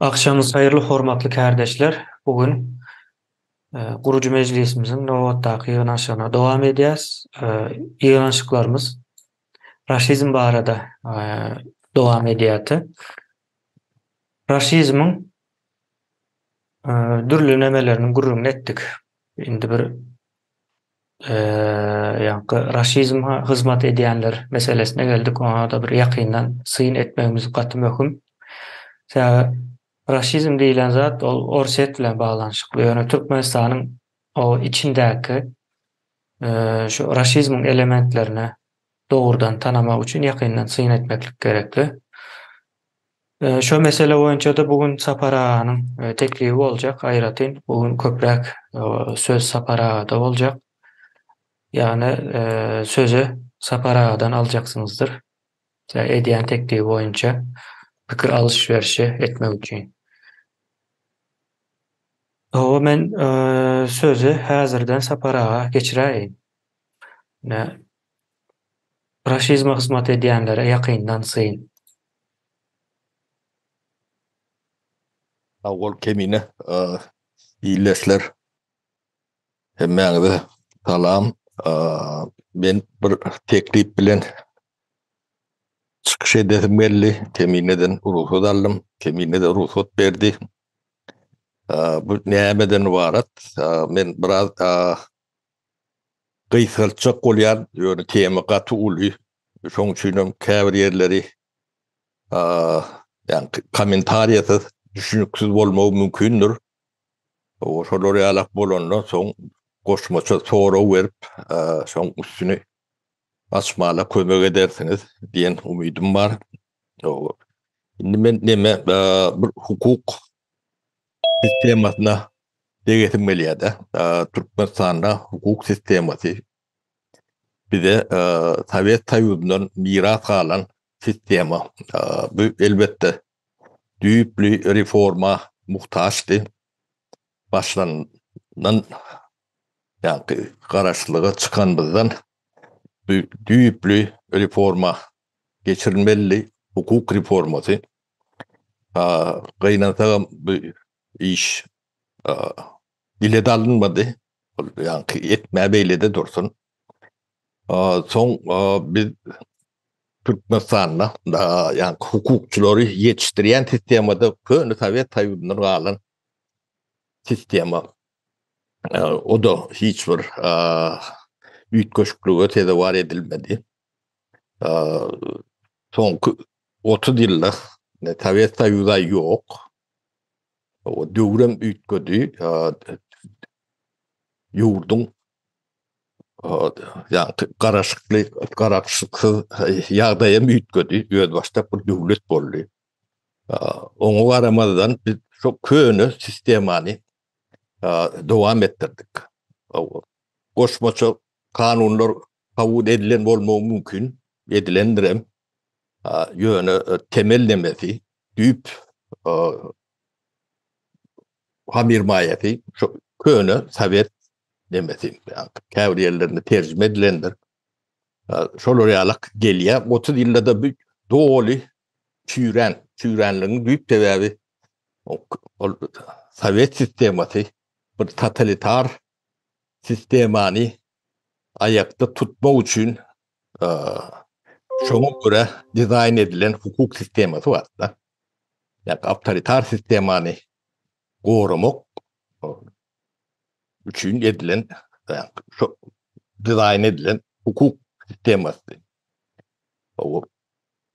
Agşamyňyz haýyrly hormatly kärdeşler. Bu gün Gurujy mejlisimiziň nobatdaky ýygnanyşygyna dowam edýäs. Ýygnanyşyklarymyz raşizm barada dowam edýärdi. Raşizmiň dürli nemeleriniň gürrüňini etdik. Indi bir ýaňky raşizme hyzmat edýänler meselesine geldik. Oňa-da bir ýakyndan syn etmegimiz gaty möhüm. Sebäbi raşizm diýlen zat ol Orsýet bilen baglanyşykly. Ýöne Türkmenistanyň o içindäki şu raşizmiň elementlerini dogrudan tanamak üçin ýakyndan syn etmeklik gerekli. Şo mesele boýunça-da bu gün Sapar aganyň teklibi boljak aýratyn. Bu gün köpräk söz Sapar agada boljak. Ýagny sözi Sapar agadan aljaksyňyzdyr. Edýän teklibi boýunça pikir alyş-berşi etmek üçin. Hawa men sözi häzirden Sapar aga geçiräýin. Ine, raşizme hyzmat edýänlere ýakyndan syn. Sag bol Kemine, ildeşler. Hemmäňize salam. Men bir teklip bilen çykyş edesim geldi. Kemineden rugsat aldym. Kemine-de rugsat berdi. Bu nämeden ybarat? Men biraz gysgaltjak bolýan, ýöne tema gaty uly. Şoň üçinem käbir ýerleri ýagny kommentariýasyz düşüniksiz bolmagy mümkindir. Şolar ýalak bolanda soň goşmaça sorag berip, şoň üstüni açmana kömek edersiňiz diýen umydym bar. Indi men neme bir hukuk sistemasyna degesim gelýär-de. Türkmenistanda hukuk sistemasy bize Sowet Soýuzyndan miras galan sistema. Bu elbetde düýpli reforma muhtaçdy. Başlandan ýaňky garaşsyzlyga çykanymyzdan bu düýpli reforma geçirilmelidi, hukuk reformasy. Gynansagam bu iş dile-de alynmady. Ol ýaňky etmä beýle-de dursun. Soň biz Türkmenistanda ýaňky hukukçylary ýetişdirýän sistemada köne Sowet Soýuzyndan galan sistema. O-da hiç bir üýtgeşiklige sezewar edilmedi. Soňky 30 ýylda Sowet Soýuzy ýok. O döwrem üýtgedi. Ýurduň ýaňky garaşykly, garaşyksyz ýagdaýam üýtgedi. Özbaşdak bir döwlet boldy. Oňa garamazdan biz şo köne sistemany dowam etdirdik. Goşmaça kanunlar kabul edilen bolmagy mümkin, edilendirem. Ýöne temel nemesi, düýp hamyrmaýasy şo köne sowet nemesi, käbir ýerlerinde terjime edilendir. Şolar ýalak gelýär. 30 ýylda-da bu doly çüýrän, çüýränligiň düýp sebäbi ol sowet sistemasy bir totalitar sistemany aýakda tutmak üçin şoňa görä dizaýn edilen hukuk sistemasy bar-da. Ýagny awtoritar sistemany goramak üçin edilen şo dizaýn edilen hukuk sistemasy.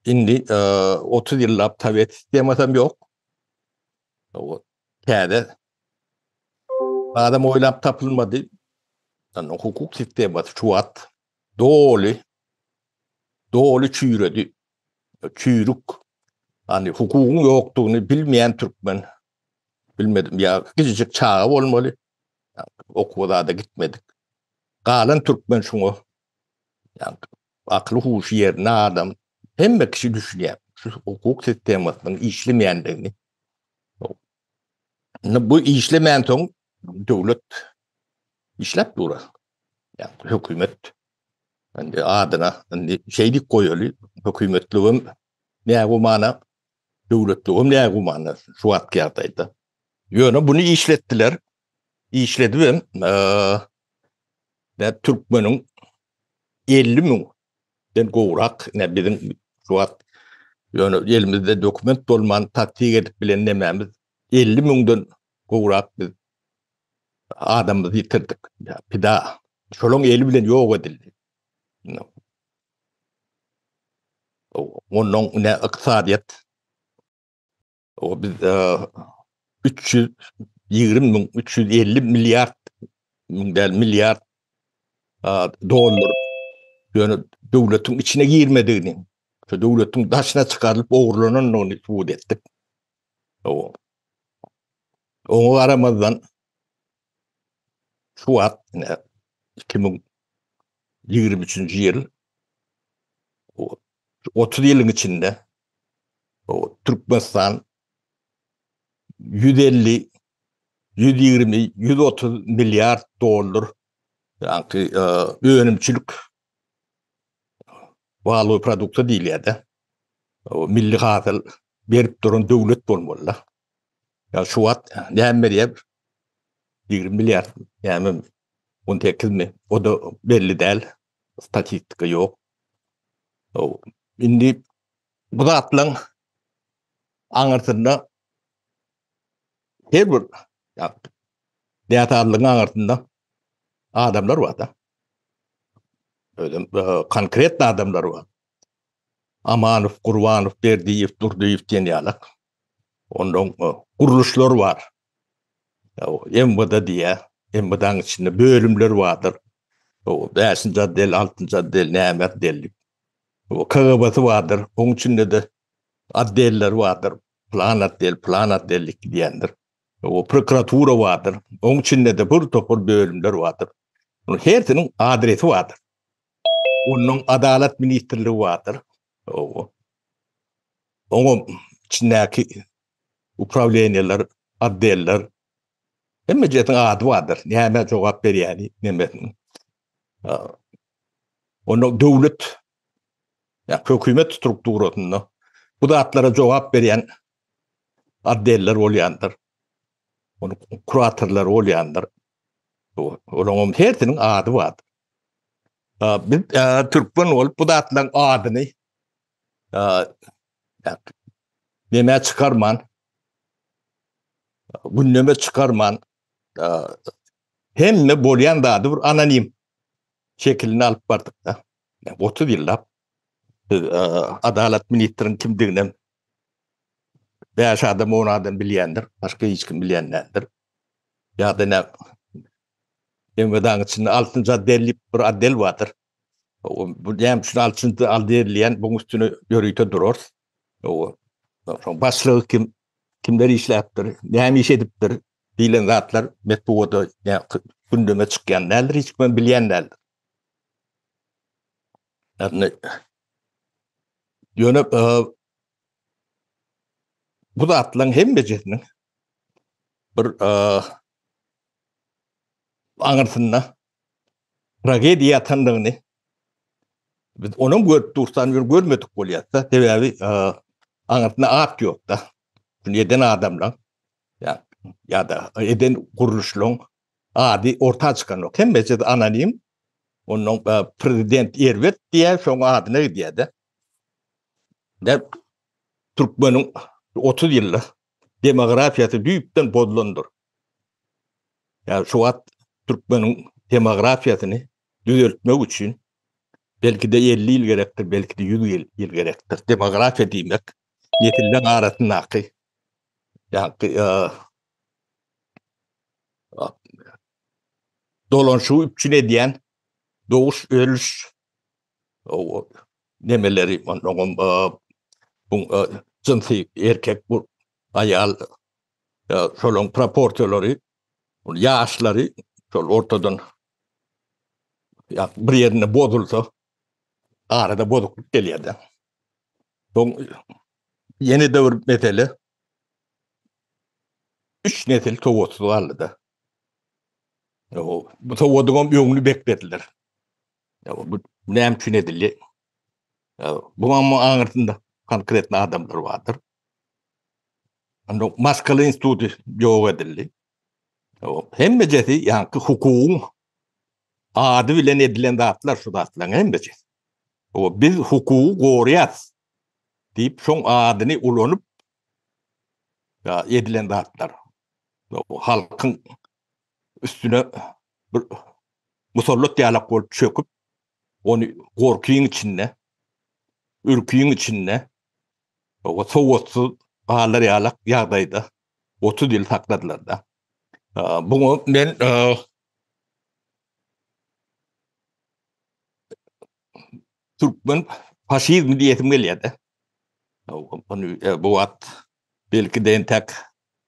Indi 30 ýyllap sowet sistemasy hem ýok. Täze adam oýlap tapylmady. Ýagny hukuk sistemasy şu wagt doly doly çüýredi. Çüýrük. Ýagny hukugyň ýokdugyny bilmeýän türkmen bilmedim ýa kiçijik çaga bolmaly. Okuwa zada gitmedik. Galan türkmen şuňa ýagny akyly huşy ýerinde adam hemme kişi düşünýär. Şu hukuk sistemasynyň işlemeýändigini. Indi bu işlemänsoň döwlet işläp dur. Ýagny hökümet. Indi adyna indi şeý diýip goýaly, hökümetligem nägumana, döwletligem nägumana şu wagtky ýagdaýda. Ýöne buny işletdiler. Işledibem ne türkmeniň 50 müňden gowrak ne biziň şu wagt ýöne elimizde dokument bolman tassyk edip bilen nemämiz 50 müňden gowrak biz adamymyzy ýitirdik. Pida. Şolaň eli bilen ýok edildi. Ondan ne ykdysadyýet o biz 320 müň, 350 milliard müň däl, milliard dollar ýöne döwletiň içine girmedigini, şu döwletiň daşyna çykarylyp ogurlanandygyny subut etdik. Oňa garamazdan şu wagt ine 2023-nji ýyl 30 ýylyň içinde Türkmenistan 150 120 130 milliard dollar ýaňky önümçilik waloý produksiýa diýilýär-de. Milli hasyl berip duran döwlet bolmaly-da. Ýa şu wagt näme berýär? 20 milliard, näme 18 mi? O da belli däl. Statistika ýok. Indi bu zatlaryň aňyrsynda her bir näsazlygyň aňyrsynda adamlar bar-da. Özem konkretny adamlar bar. Amanow, Gurbanow, Berdiýew, Durdyýew diýen ýalak. Ondan gurluşlar bar. MWD diýýär. MWD-niň içinde bölümler bardyr. Bäşinji otdel, altynjy otdel, näme otdel diýip. KGB-si bardyr. Onuň içinde-de otdeller bardyr. Plan otdel, plan otdel diýip gidýändir. Prokuratura bardyr. Onuň içinde-de bir topar bölümler bardyr. Hersiniň adresi bardyr. Onuň Adalat ministrligi bardyr. Oňa içindäki uprawleniýeler, otdeller hemme jetiň ady bardyr. Nämä jogap berýäni, nemesiniň. Onda döwlet ýa hökümet strukturasynda bu zatlara jogap berýän otdeller bolýandyr. Onuň kuratorlary bolýandyr. Olaryň hersiniň ady bardyr. Biz türkmen bolup bu zatlaryň adyny neme çykarman, gündeme çykarman, hemme bolýan zady bir anonim şekilinde alyp bardyk-da. 30 ýyllap biz adalat ministriniň kimdiginem 5 adam, 10 adam bilýändir, başga hiç kim bilýän däldir. Ýa-da ne MWD-niň içinde altynjy otdel diýip bir otdel bardyr. Bu näme üçin altynjy otdel diýilýän, buň üstüne ýörite durarys. Soň başlygy kim, kimler işläpdir, näme iş edipdir diýlen zatlar metbugata gündeme çykýan däldir, hiç kim bilýän däldir. Ýagny ýöne bu zatlaryň hemmejesiniň bir aňyrsynda tragediýa ýatandygyny biz onam görüp dursan bir görmedik bolýar-da. Sebäbi aňyrsynda at ýok-da. Şuny eden adamlar ýa-da eden gurluşlaryň ady orta çykanok. Hemmesi anonim. Ondan prezident erbet diýýär, şoň adyna gidýär-de. Ne türkmeniň 30 ýylda demografiýasy düýpden bozulandyr. Ýa şu wagt türkmeniň demografiýasyny düzeltmek üçin belki-de 50 ýyl gerekdir, belki-de 100 ýyl gerekdir. Demografiýa diýmek nesilleň arasyndaky ýa-da dolanyşygy üpjün edýän doguş, ölüş nemeleri, onnoňam bu jynsy erkek bu aýal şolaryň proporsiýalary, ýaşlary şol ortadan ýa bir ýerinde bozulsa arada bozuklyk gelýär-de. Soň ýene-de bir mesele üç nesil sowatsyz galdy-da. Bu sowadyňam öňüni beklediler. Bu näme üçin edildi? Bu amma aňyrsynda konkretny adamlar bardyr. Onda maşgala instituty ýok edildi. Hemmejesi ýaňky hukugyň ady bilen edilen zatlar şu zatlaryň hemmejesi. O biz hukugy goraýas diýip şoň adyny ulanyp edilen zatlar. Halkyň üstüne bir musallat ýalak bolup çöküp, ony gorkyň içinde, ürkiň içinde, sowatsyz galar ýalak ýagdaýda 30 ýyl sakladylar-da. Buňa men türkmen faşizmi diýesim gelýär-de. Bu wagt belki-de entäk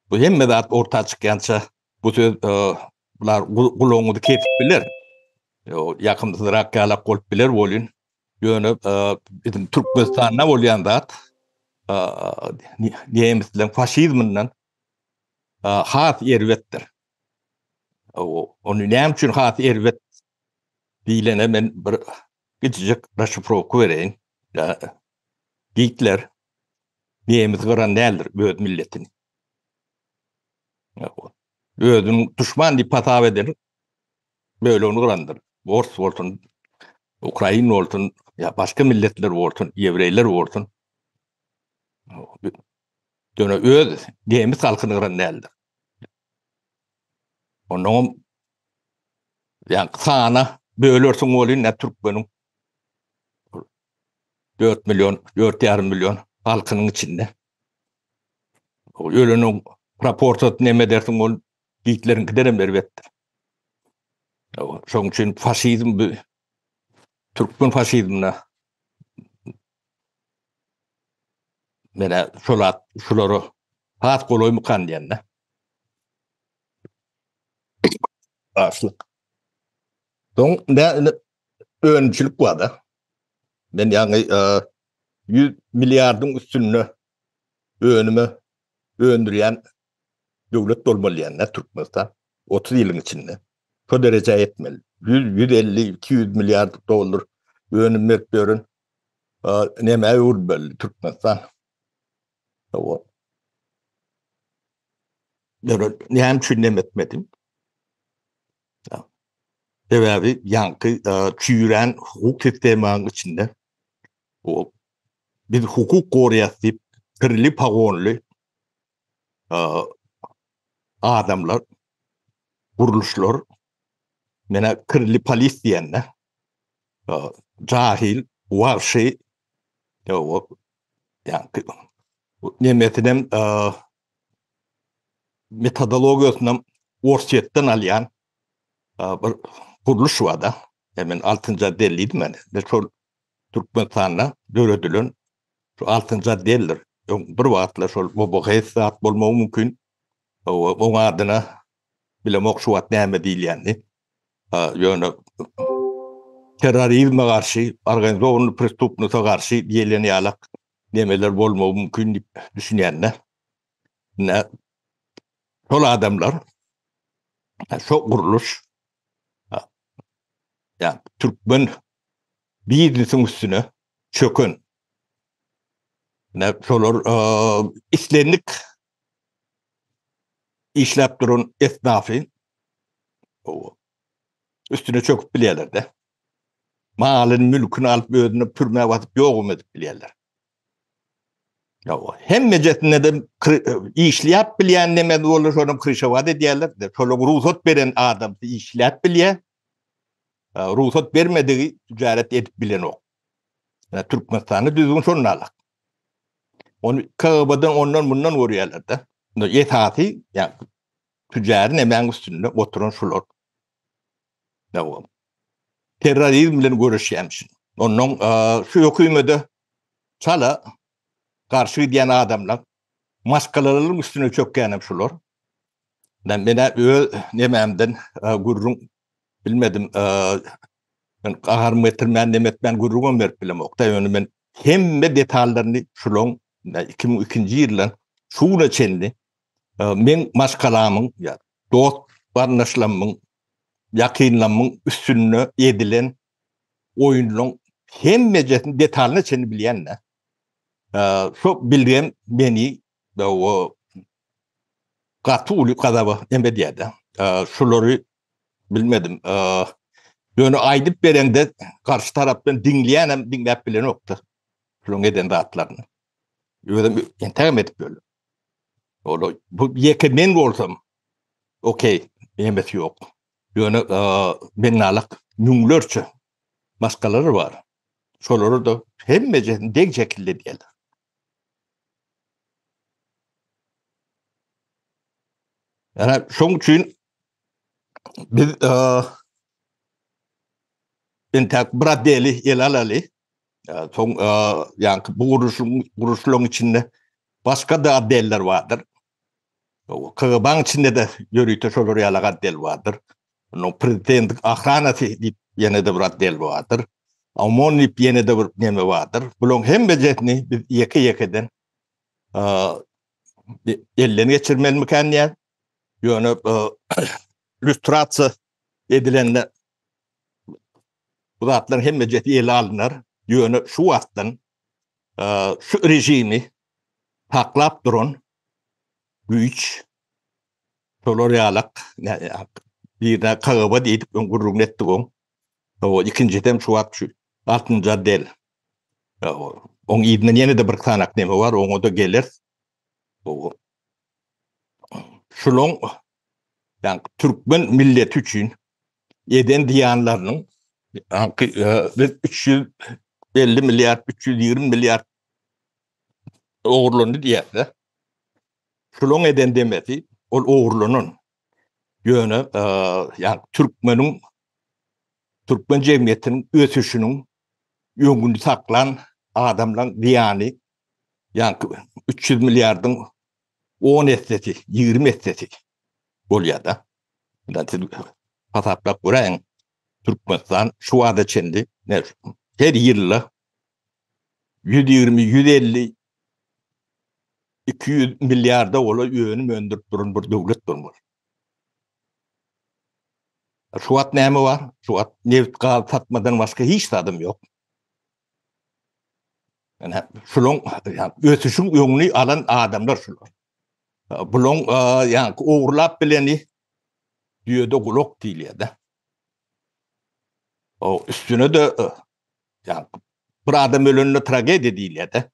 bu hemme zat orta çykýança bu söz bular gulagyňyzy kesip biler. Ýakymsyzrak ýalak bolup biler welin, ýöne biziň Türkmenistanda bolýan zat nemisleň faşizminden has erbetdir. Ony näme üçin has erbet diýlene men bir kiçijik raşifrowka bereýin. Gitler nemis gyran däldir öz milletini. Özüniň duşman diýip hasap eden bölegini gyrandyr. Ors bolsun, ukrain bolsun, ýa başga milletler bolsun, ýewreýler bolsun. Ýöne öz nemis halkyny gyran däldir. Onnoňam ýa sana bölersiň welin nä türkmeniň 4 million, 4,5 million halkynyň içinde. Öleniň proporsiýasyny neme edersiň ol Gitleriňkidenem erbetdir. Şonuň üçin faşizm bu türkmen faşizmine menä şol at şulara has golaýmykan diýende. Başlyk. Soň ne önümçilik bar-da. Men ýaňy 100 milliardyň üstünde önüme öndürýän döwlet bolmaly diýende Türkmenistan 30 ýylyň içinde şo derejä ýetmeli. 100, 150, 200 milliard dollar önüm berip ýören nämä öwrülmeli Türkmenistan. Ýöne näme üçin neme etmedi? Sebäbi ýaňky çüýrän hukuk sistemanyň içinde o biz hukuk goraýas diýip kirli pagonly adamlar gurluşlar menä kirli polis diýende jahil wagşy ýaňky nemesinem metodologiýasynam Orsýetden alýan bir gurluş bar-da. Men altynjy otdel diýdim men. Şol Türkmenistanda döredilen şu altynjy otdeldir. Öň bir wagtlar şol Boboheýs zat bolmagy mümkin. Oň adyna bilemok şu wagt näme diýilýänini. Ýöne terrorizme garşy, organizowanyý prestupnosa garşy diýilýän ýalak nemeler bolmagy mümkin diýip düşünýän-de. Ine, şol adamlar, şo gurluş, ýa türkmen biznesiň üstüne çöken. Ine, şolar islendik işläp duran esnafy üstüne çöküp bilýärler-de. Malyny, mülküni alyp özüne pürmä basyp ýogam edip bilýärler. Ýa hemmejesinde-de işläp bilýän neme bolsa şonam kryşawat edýärler. Şolar rugsat beren adamsy işläp bilýär. Rugsat bermedigi tijaret edip bilenok. Türkmenistanda düzgün şonda alak. Ony KGB-den ondan bundan görýärler-de. Esasy ýa tüjary nemäň üstünde oturan şular. Terrorizm bilen göreşýärmişin. Ondan şu hökümede çala garşy gidýän adamlar maşgalalaryň üstüne çökýänem şular. Men menä öz nemämden gürrüň bilmedim. Men gaharymy getirmän, neme etmän gürrüňem berip bilemok-da. Ýöne men hemme detallaryny şulaň 2002-nji ýyldan şu güne çenli meň maşgalamyň ýa dost garyndaşlarymyň, ýakynlarymyň üstünde edilen. oýunlaryň hemmejesini detalyna çenli bilýän-de. Şo bilgem meni o gaty uly gazaba em edýär-de. Şulary bilmedim. Ýöne aýdyp bereňde garşy tarapdan diňleýänem diňläp bilenokdy. Şularyň eden zatlaryny. Özüm entägem edip ýörler. Ola bu ýeke men bolsam okey, emesi ýok. Ýöne men nalak müňlerçe maşgalalar bar. Şolary da hemmejesini deň şekilde edýärler. Ýa şoň üçin biz entäk bir otdeli ele alaly. Soň ýaňky bu gurluşyň gurluşlaryň içinde başga-da otdeller bardyr. KGB-niň içinde-de ýörite şolar ýaly otdel bardyr. Onuň prezidentiň ahranasy diýip ýene-de bir otdel bardyr. OMON diýip ýene-de bir neme bardyr. Bularyň hemmejesini biz ýeke-ýekeden elden geçirmelimikän diýýän. Ýöne lýustrasiýa edilende bu zatlaryň hemmejesi ele alnar. Ýöne şu wagtdan şu režimi saklap duran güýç şolar ýalak birine KGB diýdik öň gürrüňini etdik oň. O ikinjisem şu wagt şu altynjy otdel. Oň yzyndan ýene-de bir sanak neme bar, oňa-da geleris. Şulaň ýa türkmen milleti üçin eden zyýanlarynyň ýaňky biz 350 milliard, 320 milliard ogurlandy diýýäs-de. Şulaň eden demesi ol ogurlanan. Ýöne ýa türkmeniň türkmen jemgyýetiniň ösüşiniň öňüni saklan adamlaryň zyýany ýaňky 300 milliardyň 10 essesi, 20 essesi bolýar-da. Siz hasaplap göräýiň, Türkmenistan şu wagta çenli her ýylda 120, 150, 200 milliarda golaý önüm öndürip duran bir döwlet bolmaly. Şu wagt näme bar? Şu wagt nebit, gaz satmadan başga hiç zadam ýok. Yani şulaň ösüşiň öňüni alan adamlar şular. Bulaň ýa ogurlap bileni düýede gulak diýilýär-de. O üstüne-de ýa bir adam ölende tragediýa diýilýär-de.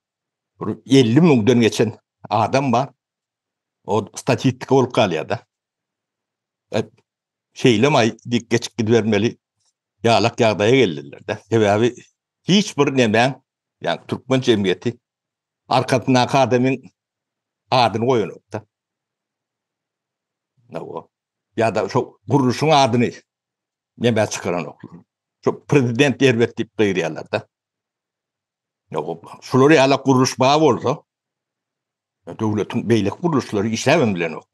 Bir 50 müňden geçen adam bar. O statistika bolup galýar-da. Şeýle maý dik geçip gidibermeli ýalak ýagdaýa geldiler-de. Sebäbi hiç bir nemäň, ýa türkmen jemgyýeti arkasyndaky adamyň adyny goýanok-da. Ýa-da şo gurluşyň adyny nämä çykaranoklar. Şo prezident erbet diýip gygyrýarlar-da. Şular ýaly gurluş bar bolsa, döwletiň beýleki gurluşlary işläbem bilenok.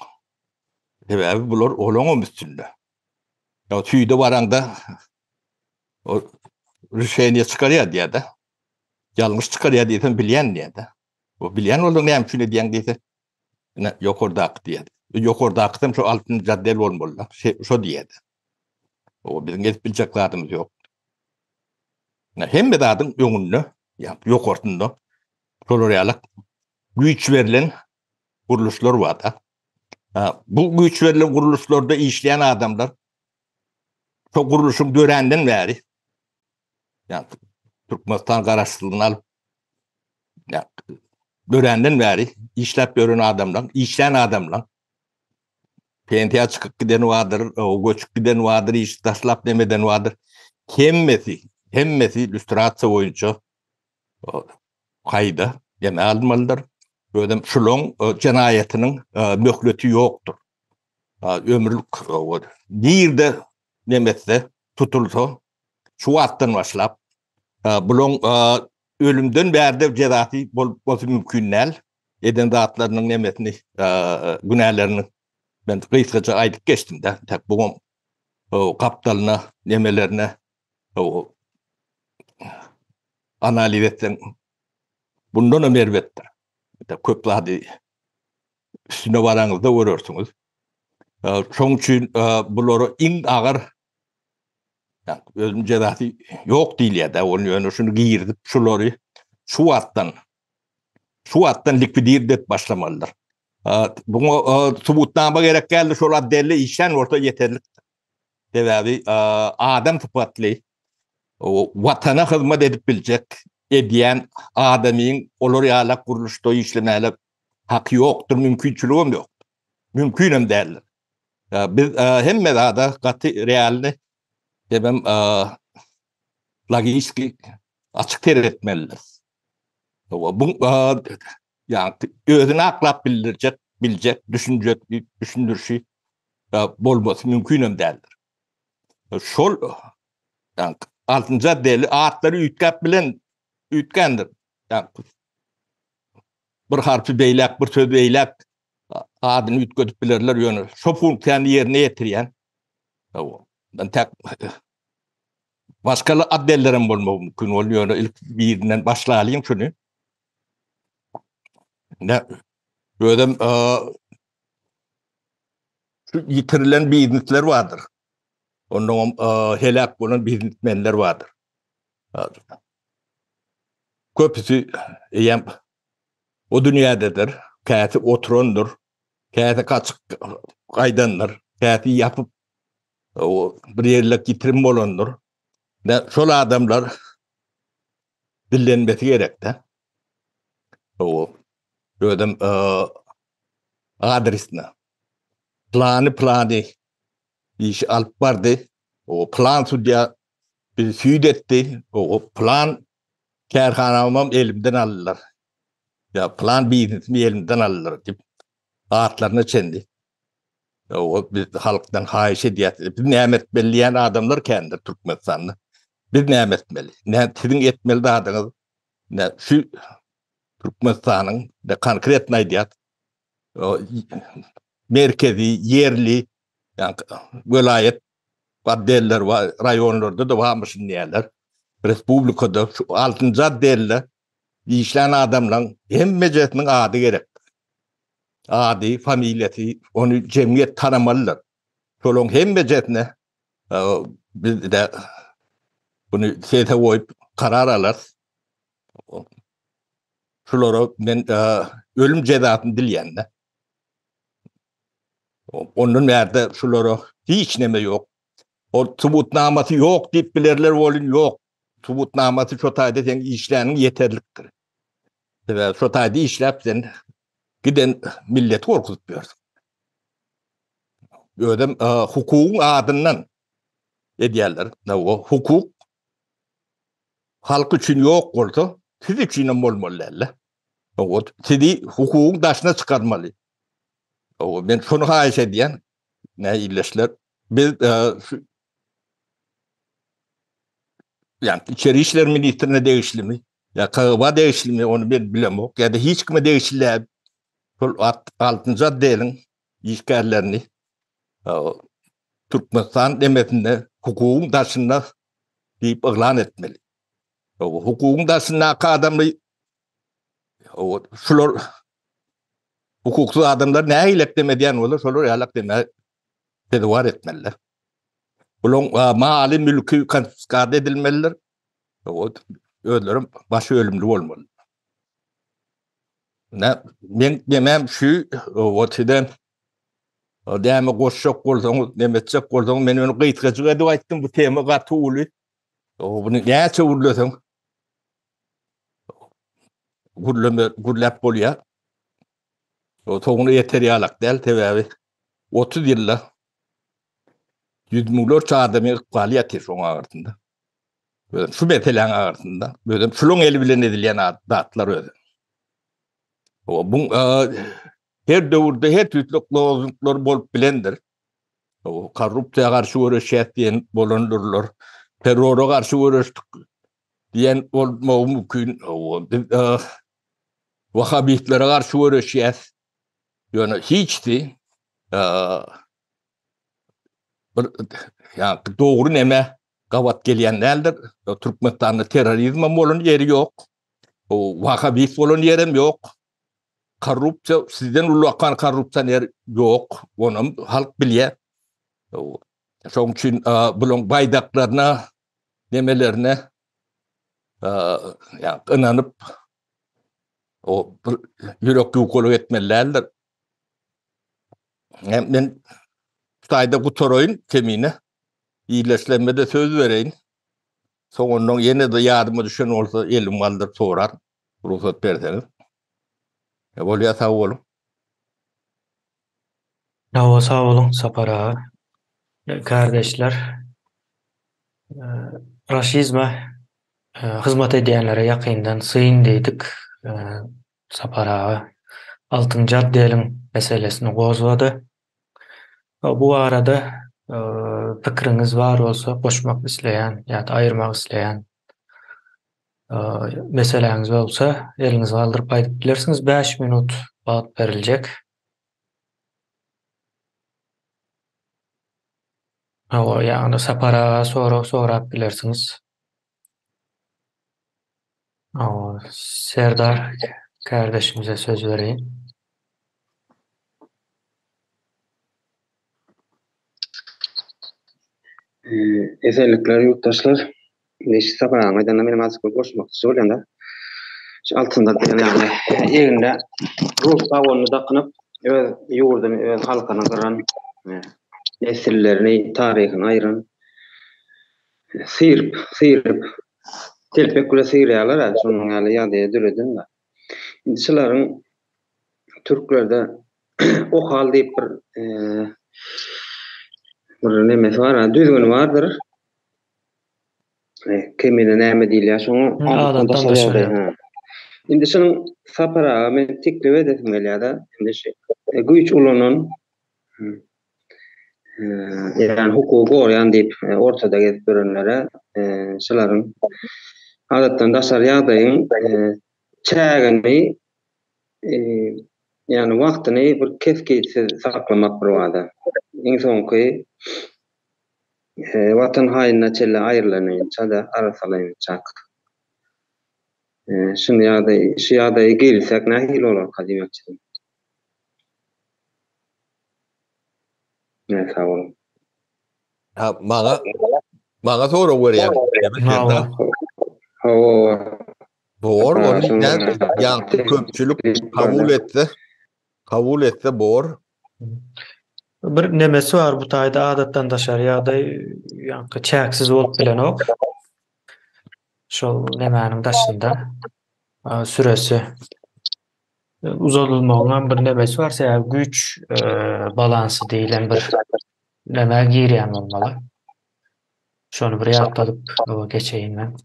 Sebäbi bular olaňam üstünde. Ýa süýde baraňda o rişeniýe çykarýar diýýär-de. Ýalňyş çykarýar diýsem bilýän diýýär-de. O bilýän bolsaň näme üçin edýäň diýse, ine ýokardaky diýýär. Ýokardakysam şu altynjy otdel bolmaly-da. Şo diýýär. O biziň edip biljek zadymyz ýok. Ine hemme zadyň öňünde, ýa ýokarsynda şolar ýaly güýç berlen gurluşlar bar-da. Bu güýç berlen gurluşlarda işleýän adamlar şo gurluşyň döränden bäri ýa Türkmenistan garaşsyzlygyny alyp ýa döränden bäri işläp ýören adamlar, işlän adamlar pensiýa çykyp giden bardyr, göçüp giden bardyr, işi taşlap nemeden bardyr. Hemmesi, hemmesi lýustrasiýa boýunça kaýda ýene alynmalydyr. Özem şulaň jenaýatynyň möhleti ýokdur. Ömürlik nirde nemetse tutulsa şu wagtdan başlap bulaň ölümden bärde jezasy bolmasy mümkin däl. Eden zatlarynyň nemesini günälerini men gysgaça aýdyp geçdim-de. Tek buňam gapdalyna nemelerine analiz etseň bundan hem erbetdir. Köp zady üstüne baraňyzda görersiňiz. Şoň üçin bulara iň agyr. Ölüm jezasy ýok diýilýär-de, ony ýöne şuny girizip şulary şu wagtdan şu wagtdan likwidirdi edip başlamalydyr. Buňa subutnama gerek däldi, şol otdelde işlän bolsa ýeterlikdir. Sebäbi adam sypatly watana hyzmat edip biljek edýän adamyň olar ýalak gurluşda işlemäge haky ýokdur, mümkinçiligem ýokdur. Mümkinem däldir. Biz hemme zada gaty realny hemem logiski açyk seretmelidiris. Bu ýa özüni aklap bildirjek, biljek, düşünjek, düşündirişi bolmasy mümkinem däldir. Şol ýa altynjy otdeli atlary üýtgäp bilen üýtgändir. Ýa bir harpy beýläk, bir söz beýläk adyny üýtgedip bilerler, ýöne şo funksiýany ýerine ýetirýän entäk başga otdeller hem bolmagy mümkin, ol ýöne ilk birinden başlalyň şuny. Ne özem şu ýitirilen biznesler bardyr. Ondan heläk bolan biznesmenler bardyr. Köpüsi eýýäm o dünýädedir, käsi oturandyr, käsi gaçyp gaýdandyr, käsi ýapyp bir ýerlek ýitirim bolandyr. Şol adamlar dillenmesi gerekde. O özem adresine. Plany plany işi alyp bardy. O plan sudýa bizi süýt etdi. O plan kärhanamam elimden aldylar. Ýa plan biznesimi elimden aldylar diýip atlaryna çenli. O biz halkdan haýyş edýäs. Biz näme etmeli diýen adamlar kändir Türkmenistanda. Biz näme etmeli? Nä siziň etmeli zadyňyz nä şu Türkmenistanyň de konkretno aýdýas. Merkezi, ýerli, ýa welaýat otdeller bar, raýonlarda-da barmyşyn diýýärler. Respublikada şu altynjy otdelde işlän adamlaryň hemmejesiniň ady gerek. Ady, familiýasy, ony jemgyýet tanamalydyr. Şolaryň hemmejesine biz-de buny sese goýup karar alarys. Şulara men ölüm jezasyny dilýän-de. Ondan bärde şulara hiç neme ýok. Ol subutnamasy ýok diýip bilerler welin ýok. Subutnamasy şo taýda seň işläniň ýeterlikdir. Sebäbi şo taýda işläp sen giden milleti gorkuzyp ýörsüň. Özem hukugyň adyndan edýärler. Hukuk halk üçin ýok bolsa, siz üçin hem bolmaly dälde. Sizi hukugyň daşyna çykarmaly. Men şony haýyş edýän, ne illeşler, biz şu ýa içeri işler ministrine degişlimi, ýa KGB degişlimi, ony men bilemok, ýa-da hiç kime degişli däl. Şol altynjy otdeliň işgärlerini Türkmenistan demesinde hukugyň daşynda diýip yglan etmeli. Hukugyň daşyndaky adamy şular hukuksyz adamlar nähili dem edýän bolsa şolar ýalak deme sezewar etmeliler. Bulaň maly mülki konfiskad edilmelidir. Özleri baş ölümli bolmaly. Ne men demem şu o tiden däme goşjak bolsaňyz, neme etjek bolsaňyz, men ony gysgajyk edip aýtdym, bu tema gaty uly. Bunu näçe gürleseň gürleme gürläp bolýar. O soňuna ýeter ýalak däl, sebäbi 30 ýylda ýüz müňlerçe adam ykbaly ýatyr şoň agyrsynda. Özem şu meseläň agyrsynda, özem şulaň eli bilen edilýän zatlar özem. O bu her döwürde her tüýsli lozunglar bolup bilendir. O korrupsiýa garşy göreşýäs diýen bolandyrlar. Terrora garşy göreşdik diýen bolmagy mümkin. O biz wahabitlere garşy göreşýäs. Ýöne hiçsi bir ýa dogry neme gabat gelýän däldir. Türkmenistanda terrorizm bolan ýeri ýok. O wahabist bolan ýerem ýok. Korrupsiýa sizden ullakan korrupsioner ýok. Onam halk bilýär. Şoň üçin bulaň baýdaklaryna, nemelerine ýa ynanyp o bir ýürek ýukalyk etmeli däldir. Men şu taýda gutaraýyn kemine. Ýerleşlerime-de söz bereýin. Soň ondan ýene-de ýadyma düşen bolsa elim galdyryp sorar. Rugsat berseňiz. E, bolýar, sag boluň. Hawa, sag boluň Sapar aga. Kardeşler, raşizme hyzmat edýänlere ýakyndan syn diýdik. Sapar aga altynjy otdeliň meselesini gozgady. Bu barada pikiriňiz bar bolsa goşmak isleýän ýa-da aýyrmak isleýän meseläňiz bolsa eliňizi galdyryp aýdyp bilersiňiz. 5 minut wagt beriljek. Hawa, ýagny Sapar aga sorag sorap bilersiňiz. Hawa, Serdar kärdeşimize söz bereýin. Esenlikler ýurtdaşlar. Indi şu Sapar agaň aýdanyna menem azajyk bir goşmakçy bolýan-da. Şu altynda diýen ýagny egnine rus pogonyny dakynyp, öz ýurduny, öz halkyny gyran, nesillerini, taryhyny aýyran syryp, syryp, telpek bile syrýarlar-a, şonuň ýaly ýagdaýa döreden-de. Indi şularyň türklerde ohal diýip bir bir nemesi bar, düzgüni bardyr. Kemine näme diýilýär şoňa? Adatdan daşary ýagdaý. Indi şunuň Sapar aga men teklip edesim gelýär-de, indi şu güýç ulanan ýagny hukugy goraýan diýip ortada gezip ýörenlere şularyň adatdan daşary ýagdaýyň çägini ýagny wagtyny bir kesgitsiz saklamak bir bada. Iň soňky Watan haýynyna çenli aýrylanyňça-da arassalaýynçak. Şuny ýagdaý, şu ýagdaýa girilsek nähili bolarka diýmekçidim. Sag boluň. Ha, maňa maňa sorag berýär. Hawa. Bor, ony ýaňky köpçülik kabul etse, kabul etse bor. Bir nemesi bar bu taýda adatdan daşary ýagdaý ýaňky çäksiz bolup bilenok. Şol nemäniň daşynda süresi uzadylmagyň hem bir nemesi bar, sebäbi güýç balansy diýlen bir nämä girýän bolmaly. Şony bir ýatladyp geçeýin men.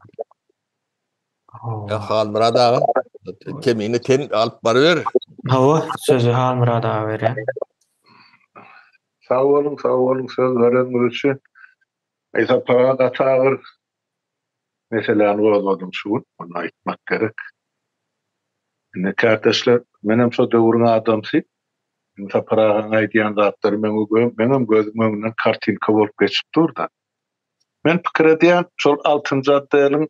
Ya Halmyrat aga, kemini sen alyp baryber. Hawa, sözi Halmyrat aga berýän. Sag boluň, sag boluň söz bereniňiz üçin. Aý Sapar aga gaty agyr meseläni gozgadyň şu gün, ony aýtmak gerek. Indi kärdeşler, menem şo döwrüň adamsy. Indi Sapar agaň aýdýan zatlary meň meňem gözümiň öňünden kartinka bolup geçip dur-da. Men pikir edýän, şol altynjy otdeliň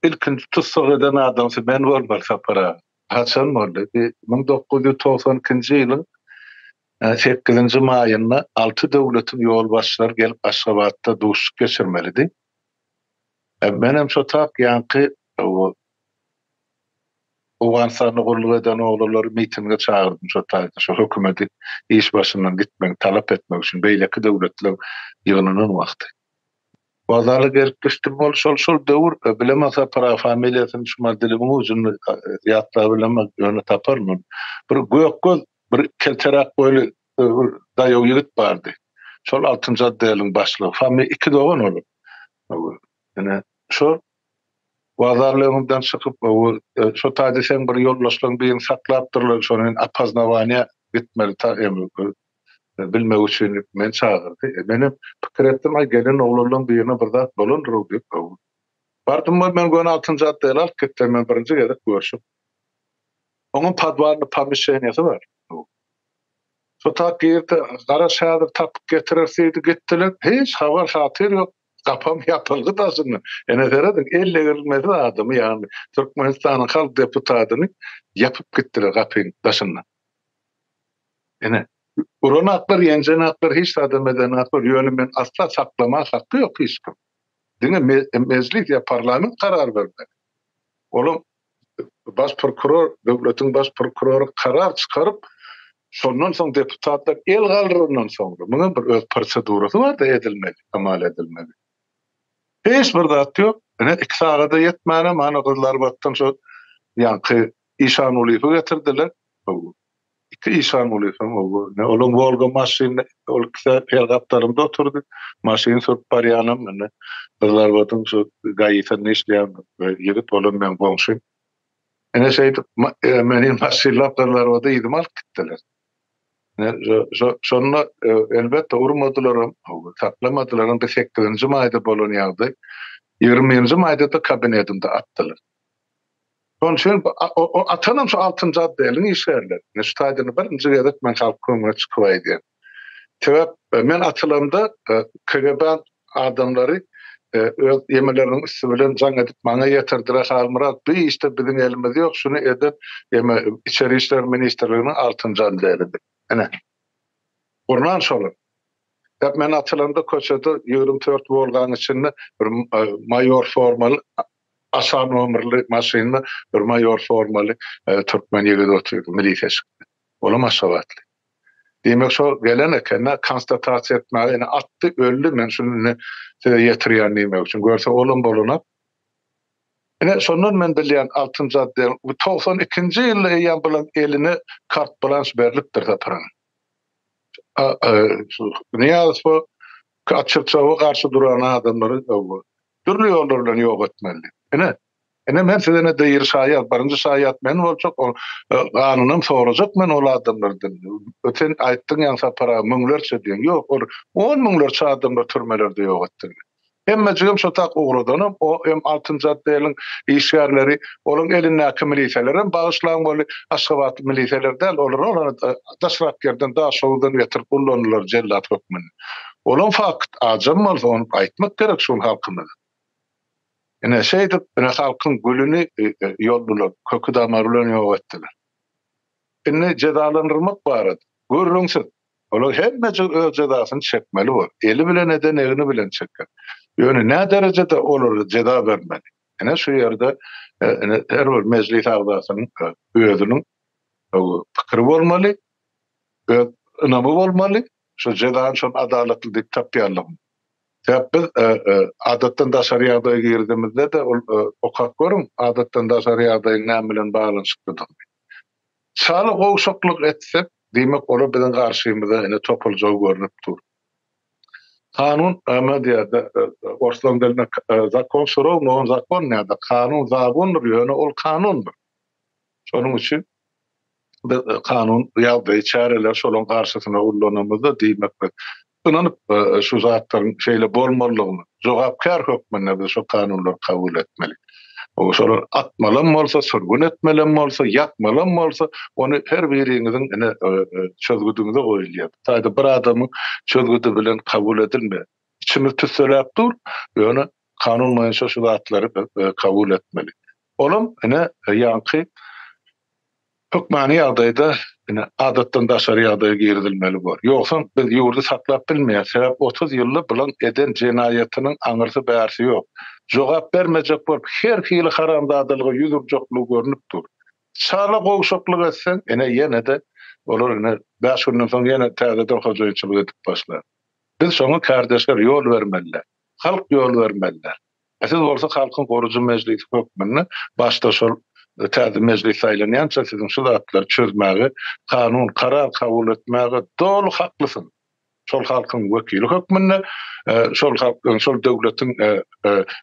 ilkinji tussag eden adamsy men bolmaly Sapar aga. Haçan boldy? Bir 1992-nji ýylyň sekizinji maýynda alty döwletiň ýolbaşçylary gelip Aşgabatda duşuşyk geçirmelidi. Menem şo tak ýaňky Owganystanda gulluk eden oglanlary mitinge çagyrdym şo taýda, şo hökümeti iş başyndan gitmegini talap etmek üçin beýleki döwletleň ýygnanan wagty. Wokzala gelip düşdüm ol şol şol döwür bilemok Sapar aga familiýasyny şumal dilimiň ujunda ýatlap bilemok ýöne taparyn ony. Bir gök göz bir kelteräk boýly bir daýaw ýigit bardy. Şol altynjy otdeliň başlygy. Fami iki dogan olar. Ine şol Wokzal öňünden çykyp, şo taýda seň bir ýoldaşlaryň birini saklapdyrlar, şony indi opoznawaniýa gitmeli ta bilmek üçin diýip meni çagyrdy. E, menem pikir etdim, aý gelen oglanlaryň birine bir zat bolandyr-ow diýip. Bardym we men göni altynjy otdele alyp gitdiler, men birinji gezek görşüm. Onuň podwalnyý pomeşeniýasy bar. Şo tak girdi, garaş häzir tapyp getireris diýdi, gitdiler. Hiç habar-hatyr ýok. Gapam ýapylgy daşynda. Ene serediň, el degrilmesiz adamy, ýagny Türkmenistanyň halk deputatyny ýapyp gitdiler gapyň daşynda. Ine. Uran aklar, ýenjen aklar, hiç zadam eden aklar, ýöne men asla saklama haky ýok hiç kim. Diňe mejlis ýa parlament karar bermeli. Olam baş prokuror, döwletiň baş prokurory karar çykaryp, şondan soň deputatlar el galdyrandan soňra, munuň bir öz prosedurasy bar-da edilmeli, amal edilmeli. Hiç bir zat ýok. Ine 2 sagada ýetmänem ana Gyzylarbatdan şo ýaňky Işangulyýewi getirdiler. Iki Işangulyýewem oba. Ine olaň Wolga maşyny ol ikisi her gapdalymda oturdy. Maşyn sürüp barýanam ine Gyzylarbadyň şu GAI-sinde işleýän ýigit, olam meň goňşym. Ine şeýdip meni maşynlap Gyzylarbada yzyma alyp gitdiler. Şonda elbetde urmadylaram, saklamadylaram. Bu sekizinji maýda bolan ýagdaý. Ýigrimi birinji maýda-da kabinetimde atdylar. Şonuň üçin atanam şu altynjy otdeliň işgärleri. Ine şu taýdan birinji gezek men halk köňüne çykyp aýdýan. Sebäp men atylamda KGB adamlary öz ýemeleriniň üsti bilen jaň edip maňa ýetirdiler, Halmyrat bu işde biziň elimiz ýok, şuny eden ýeme Içeri işler ministrliginiň altynjy otdelidi. Ine. Gurnan şolar. Sebäp men atylamda köçede 24 Wolgaň içinde bir maýor formaly aşa nomerli maşynda bir maýor formaly türkmen ýigidi otyrdy, milisiýa çykdy. Olam aşgabatly. Diýmek şo gelen eken-dä, konstatasiýa etmäge ine atdy, öldi, men şuny indi size ýetirýän diýmek üçin. Görse olam bolanok. Ine şondan men bilýän altynjy otdel bu 92-nji ýylda eýýäm bulaň eline kart blanş berlipdir Saparyň. Nyýazow bu Çyrçowa garşy duran adamlary dürli ýollar bilen ýok etmeli. Ine, Ine men size ne diri şaýat, birinji şaýat men boljak, ol ganynam sorajak men ol adamlardan. Sen aýtdyň ýaňy Sapar aga müňlerçe diýen. Ýok, ol on müňlerçe adamlar türmelerde ýok etdiler. Hemmejigem şo tak ugradanam o hem altynjy otdeliň işgärleri, olaň elindäki miliselerem bagyşlaň weli Aşgabatly miliseler däl, olar olary daşrak ýerden Daşoguzdan getirip ullandylar jellat hökmünde. Olam fakt, ajam bolsa ony aýtmak gerek şol halkymyza. Ine, şeýdip, ine, halkyň gülüni ýoldular, köki-damary bilen ýok etdiler. Indi jezalandyrmak barada, gürrüňsiz, olar hemmejik öz jezasyny çekmeli bor. Eli bilen eden egni bilen çeker. Ýöne nä derejede olara jeza bermeli? Ine, şu ýerde, ine, her bir mejlis agzasynyň özüniň pikiri bolmaly, öz ynamy bolmaly, şu jezany şol adalatly diýip tapýanlygyny. Sebäp biz adatdan daşary ýagdaýa girdiğimizde-de ol okap görüň, adatdan daşary ýagdaýyň näme bilen baglanyşyklydygyny. Çala gowşaklyk etsek, diýmek olar biziň garşymyza ine topuljagy görnüp dur. Kanun näme diýýär-de, orslaryň dilinde zakon surow, no on zakon diýýär-de, kanun zabundyr, ýöne ol kanundyr. Şonuň üçin biz kanun ýagdaýy, çäreleri şolaryň garşysyna ullanamyzda, diýmek biz ynanyp şu zatlaryň şeýle bolmalydygyny, jogapkär hökmünde biz şu kanunlary kabul etmeli. Şolar atmalam bolsa, sürgün etmelem bolsa, ýakmalam bolsa, ony her biriňiziň ine çözgüdiňize goýulýar. Bu taýda bir adamyň çözgüdi bilen kabul edilmeýär. Içimiz tüsseläp dur, ýöne kanun boýunça şu zatlary biz kabul etmeli. Olam ine ýaňky hökmany ýagdaýda ine adatdan daşary ýagdaý girizilmeli bor. Ýogsam biz ýurdy saklap bilmeýäs. Sebäp 30 ýylda bulaň eden jenaýatynyň aňyrsy bärsi ýok. Jogap bermejek bolup her hili haramzadalyga ýüz urjaklygy görnüp dur. Çala gowşaklyk etseň ine ýene-de olar ine bäş günden soň ýene täzeden hojaýynçylyk edip başlar. Biz şoňa kärdeşler ýol bermeli däl. Halk ýol bermeli däl. Siz bolsa Halkyň Goruju Mejlisi hökmünde başda şol täze mejlis saýlanýança siziň şu zatlary çözmäge, kanun, karar kabul etmäge doly haklysyňyz. Şol halkyň wekili hökmünde, şol halkyň, şol döwletiň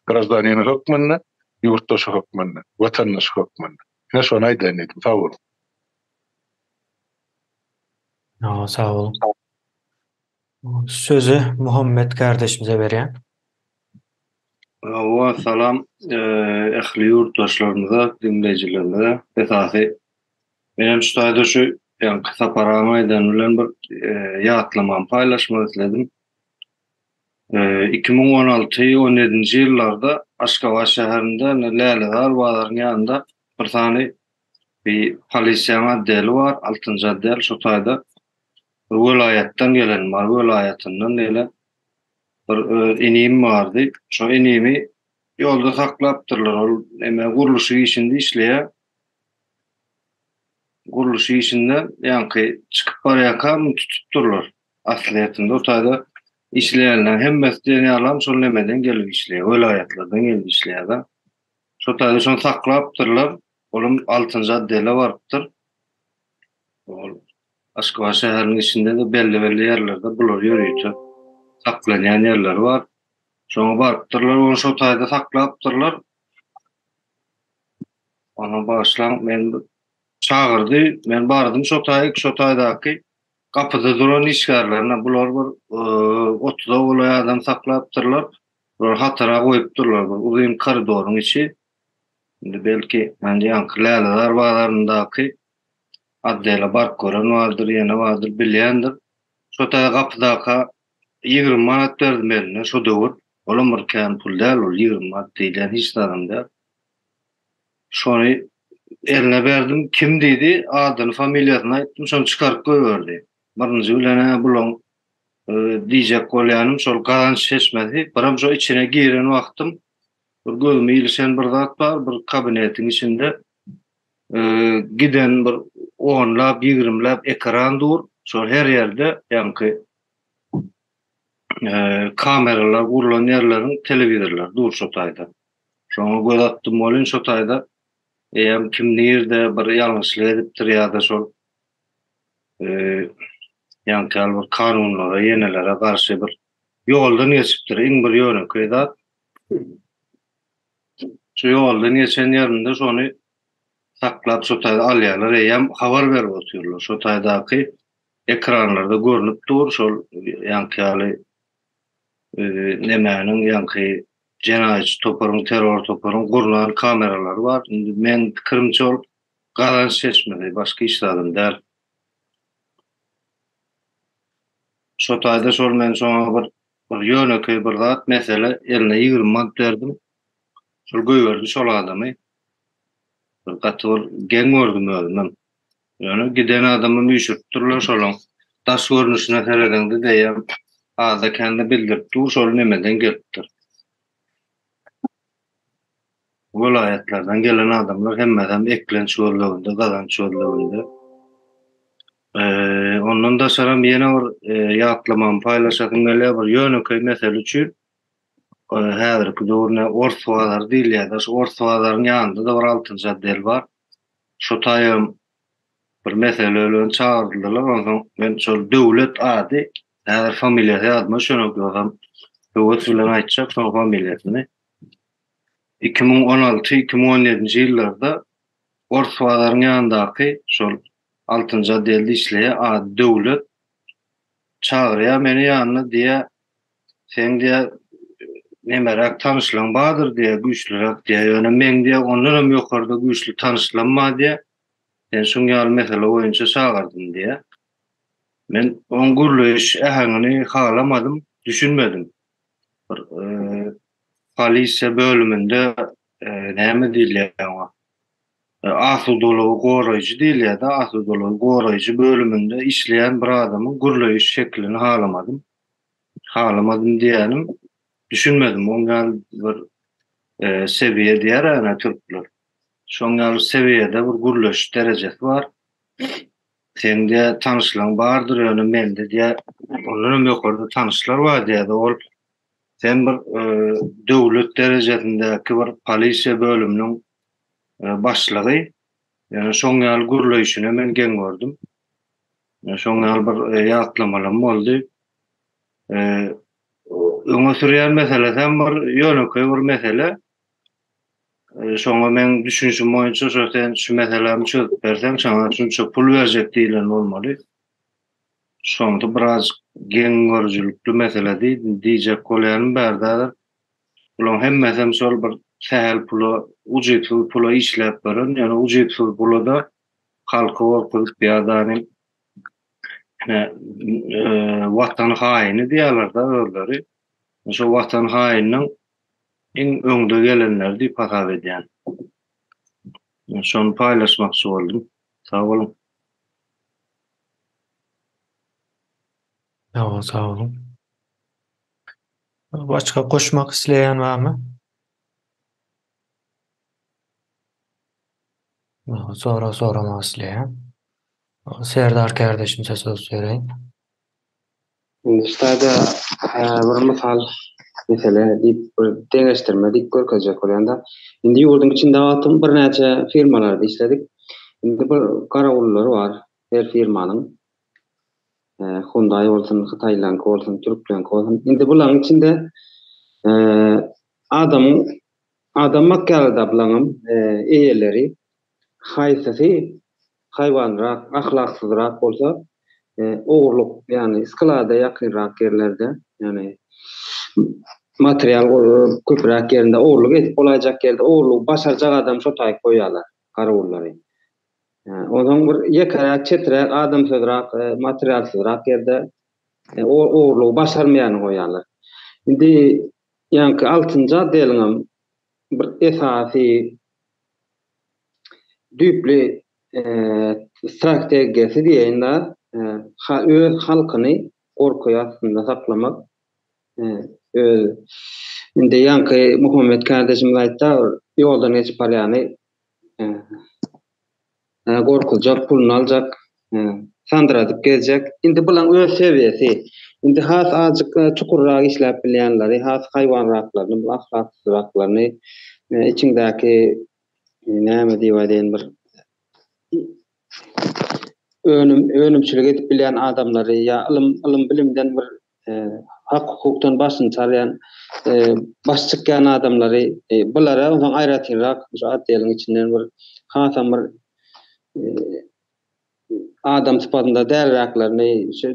graždanini hökmünde, ýurtdaşy hökmünde, watandaşy hökmünde. Ine şony aýdaýyn diýdim. Sag boluň. Sag boluň. Sözi Muhammet kardeşimize berýän. Hawa, salam ähli ýurtdaşlarymyza, diňleýjilerimize. Esasy menem şu taýda şu ýaňky Sapar agaň aýdany bilen bir ýatlamamy paýlaşmak isledim. 2016 17-nji ýyllarda Aşgabat şäherinde Lälezar bazaryň ýanynda bir sany bir polisiýanyň otdeli bar, altynjy otdel şo taýda. Bir welaýatdan gelen, Mary welaýatyndan gelen bir inim bardy. Şo inimi ýolda saklapdyrlar. Ol eme gurluşyk işinde işleýär. Gurluşyk işinde ýaňky çykyp barýarka muny tutupdyrlar. Aslyýetinde o taýda işleýänleriň hemmesi diýen ýalam şol nemeden gelip işleýär, welaýatlardan gelip işleýär-de. Şo taýda şony saklapdyrlar. Olam altynjy otdele barypdyr. Ol Aşgabat şäheriniň içinde-de belli-belli ýerlerde bular ýörite saklanýan ýerleri bar. Şoňa barypdyrlar, ony şo taýda saklapdyrlar. Ony bagyşlaň, men çagyrdy, men bardym şo taýyk, şo taýdaky gapyda duran işgärlerine bular bir otuza golaý adam saklapdyrlar. Bular hatara goýupdyrlar, bir uzyn koridoryň içi. Indi belki, indi ýaňky Lälezar bazaryndaky otdele baryp gören bardyr, ýene bardyr, bilýändir. Şo taýda gapydaka 20 manat berdim eline şo döwür. Olam bir kän pul däl ol 20 manat diýilýän hiç zadam däl. Şony eline berdim. Kim diýdi, adyny, familiýasyny aýtdym, şony çykaryp goýberdi. Birinji bilen-ä bulaň diýjek bolýanym şol gazanç çeşmesi. Biram şo içine giren wagtym bir gözüme ilişen bir zat bar, bir kabinetiň içinde giden bir onlap, ýigrimläp ekran dur. Şol her ýerde ýaňky kameralar gurlan ýerleriň telewizorlary dur şo taýda. Şoňa göz atdym welin şo taýda eýýäm kim nirde bir ýalňyşlyk edipdir ýa-da şol ýaňky ýaly bir kanunlara, ýenelere garşy bir ýoldan geçipdir. Iň bir ýönekeý zat. Şu ýoldan geçen ýerinde şony saklap şo taýda alýarlar, eýýäm habar berip otyrlar. Şo taýdaky ekranlarda görnüp dur, şol ýaňky ýaly nemäniň ýaňky jenaýatçy toparyň, terror toparyň gurnan kameralary bar. Indi meň pikirimçe ol gazanç çeşmesi, başga hiç zadam däl. Şo taýda şol men şoňa bir bir ýönekeý bir zat mesele eline 20 manat berdim. Şol goýberdi şol adamy. Bir gaty bir geň gördüm özümem. Ýöne giden adamy üýşüripdirler şolaň. Daş görnüşine seredeňde deýem azda-kände bildirip dur şol nemeden gelipdir. Welaýatlardan gelen adamlar hemmesem eklenç gözleginde, gazanç gözleginde. Ondan daşaram ýene bir ýatlamamy paýlaşasym gelýär bir ýönekeý mesele üçin. Häzirki döwürde Ors bazary diýilýär. Şu Ors bazaryň ýanynda-da bir altynjy otdel bar. Şo taýam bir mesele bilen çagyrdylar. Onsoň men şol Döwlet ady, häzir familiýasy ýadyma düşenok, ýogsam höwes bilen aýtjak şoň familiýasyny. 2016, 2017-nji ýyllarda Ors bazaryň ýanyndaky şol altynjy otdelde işleýär, ady Döwlet. Çagyrýar meni ýanyna diýýär, Seň diýýär, nemeräk tanyşlaň bardyr diýýär, güýçlüräk diýýär. Ýöne meň diýýär, ondan hem ýokarda güýçli tanyşlam bar diýýär. Seni şuň ýaly mesele boýunça çagyrdym diýýär. Men oň gürleýiş äheňini halamadym, düşünmedim. Bir polisiýa bölüminde näme diýilýär oňa? Asudalygy goraýjy diýilýär-de, asudalygy goraýjy bölüminde işleýän bir adamyň gürleýiş şeklini halamadym. Halamadym diýýänim, düşünmedim. Oň ýaly bir sewiýe diýer ýa türkler. Şoň ýaly sewiýede bir gürleşiş derejesi bar. Seň diýä tanyşlaň bardyr, ýöne mende diýä ondan hem ýokarda tanyşlar bar diýýär-de ol sen bir döwlet derejesindäki bir polisiýa bölüminiň başlygy. Ýöne şoň ýaly gürleýşine men geň gördüm. Şoň ýaly bir ýatlamalarym boldy. Öňe sürýän meselesi hem bir ýönekeý bir mesele. Şoňa meň düşünişim boýunça şo sen şu meselämi çözüp berseň, şoňa şunça pul berjek diýlen bolmaly. Şonda biraz geň görüjilikli mesele diýjek bolýanym bärde. Bularyň hemmesem şol bir sähel pula, ujypsyz pula işläp beren, ýöne ujypsyz pula-da halky gorkuzyp ýa-da ine watan haýyny diýýärler-de özleri. Şo watan haýynyň iň öňde gelenleri diýip hasap edýän. Şony paýlaşmakçy boldum. Sag boluň. Hawa, sag boluň. Başga goşmak isleýän barmy? Sorag soramak isleýän. Serdar kardeşimize söz bereýin. Indi ştada bir mysal mesele diýip bir deňeşdirme diýip görkezjek bolýan-da. Indi ýurduň içinde wagtym birnäçe firmalarda işledik. Indi bir garawullar bar her firmanyň. Hyundai bolsun, hytaýlaňky bolsun, türkleňki bolsun. Indi bularyň içinde adamyň adam bakýarlar-da bularyňam eýeleri. Haýsysy haýwanrak, ahlaksyzrak bolsa, ogurlyk, ýagny sklada ýakynrak ýerlerde, ýagny material köpräk ýerinde ogurlyk edip bolaýjak ýerde ogurlygy başarjak adamy şo taýy goýýarlar, garawullary. Onsoň bir ýekeräk, çeträk, adamsyzrak, materialsyzrak ýerde ogurlygy başarmaýany goýýarlar. Indi ýaňky altynjy otdeliňem bir esasy düýpli strategiýasy diýeýin-de, öz halkyny gorky astynda saklamak. Öz indi ýaňky Muhammet kardeşimiz aýtdy, ýoldan geçip barýany gorkuzjak, puluny aljak, sandyradyp gezjek. Indi bulaň öz sewiýesi. Indi has azjyk çukurrak işläp bilýänleri, has haýwanraklaryny, bu ahlaksyzraklaryny, içiňdäki näme diýip aýdaýyn bir önüm önümçilik edip bilýän adamlary ýa ylym ylym bilimden bir hak-hukukdan başyny çalýan baş çykýan adamlary bulara onsoň aýratynrak şu otdeliň içinden bir hasam bir adam sypatynda dälräklerini şu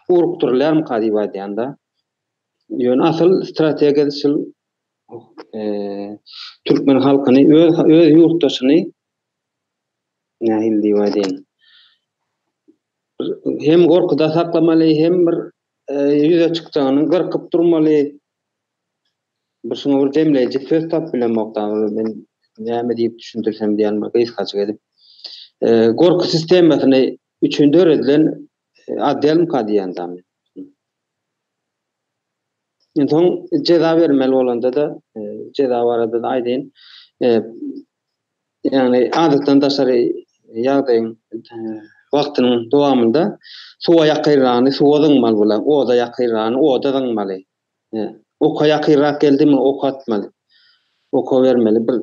ugrukdyrylýarmyka diýip aýdýan-da. Ýöne asyl strategiýasy şul türkmen halkyny öz öz ýurtdaşyny nähili diýip aýdaýyn hem gorkuda saklamaly hem bir ýüze çykjagyny gyrkyp durmaly bir şuňa bir jemleýji söz tapyp bilemok da men näme diýip düşündirsem diýen bir gysgajyk edip gorky sistemasyny üçin döredilen otdelmka diýen da men Soň jeza bermeli bolanda-da, jeza barada-da aýdaýyn. Ýagny adatdan daşary ýagdaýyň wagtynyň dowamynda suwa ýakynragyny suwa zyňmaly bular, oda ýakynragyny oda zyňmaly. Oka ýakynrak geldimi ok atmaly. Oka bermeli. Bir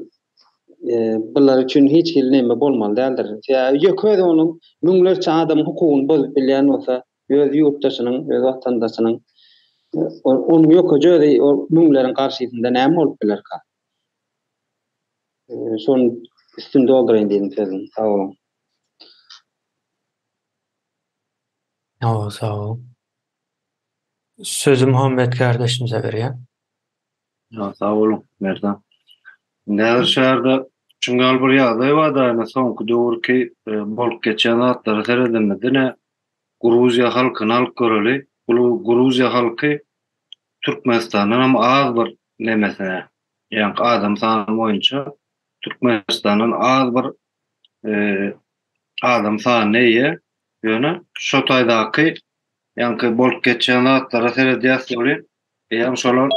bular üçin hiç hili neme bolmaly däldir. Sebäbi ýeke özi onuň müňlerçe adamyň hukugyny bozup bilýän bolsa, Öz ýurtdaşynyň, öz watandaşynyň onuň ýokaja özi ol müňleriň garşysynda näme bolup bilerka? Şonuň üstüni dolduraýyn diýdim sözüň. Sag boluň. Hawa, sag boluň. Sözi Muhammet kardeşimize berýän. Ýa, sag boluň, Merdan. Indi häzir şäherde şuň ýaly bir ýagdaý bar-da, ine soňky döwürki bolup geçýän zatlara seredende diňe Gruziýa halkyny alyp göreli. Bu Gruziýa halky Türkmenistandan hem az bir nemesine, ýaňky adam sany boýunça Türkmenistandan az bir adam sanyna eýe. Ýöne şo taýdaky ýaňky bolup geçýän zatlara seredýäs welin, eýýäm şolar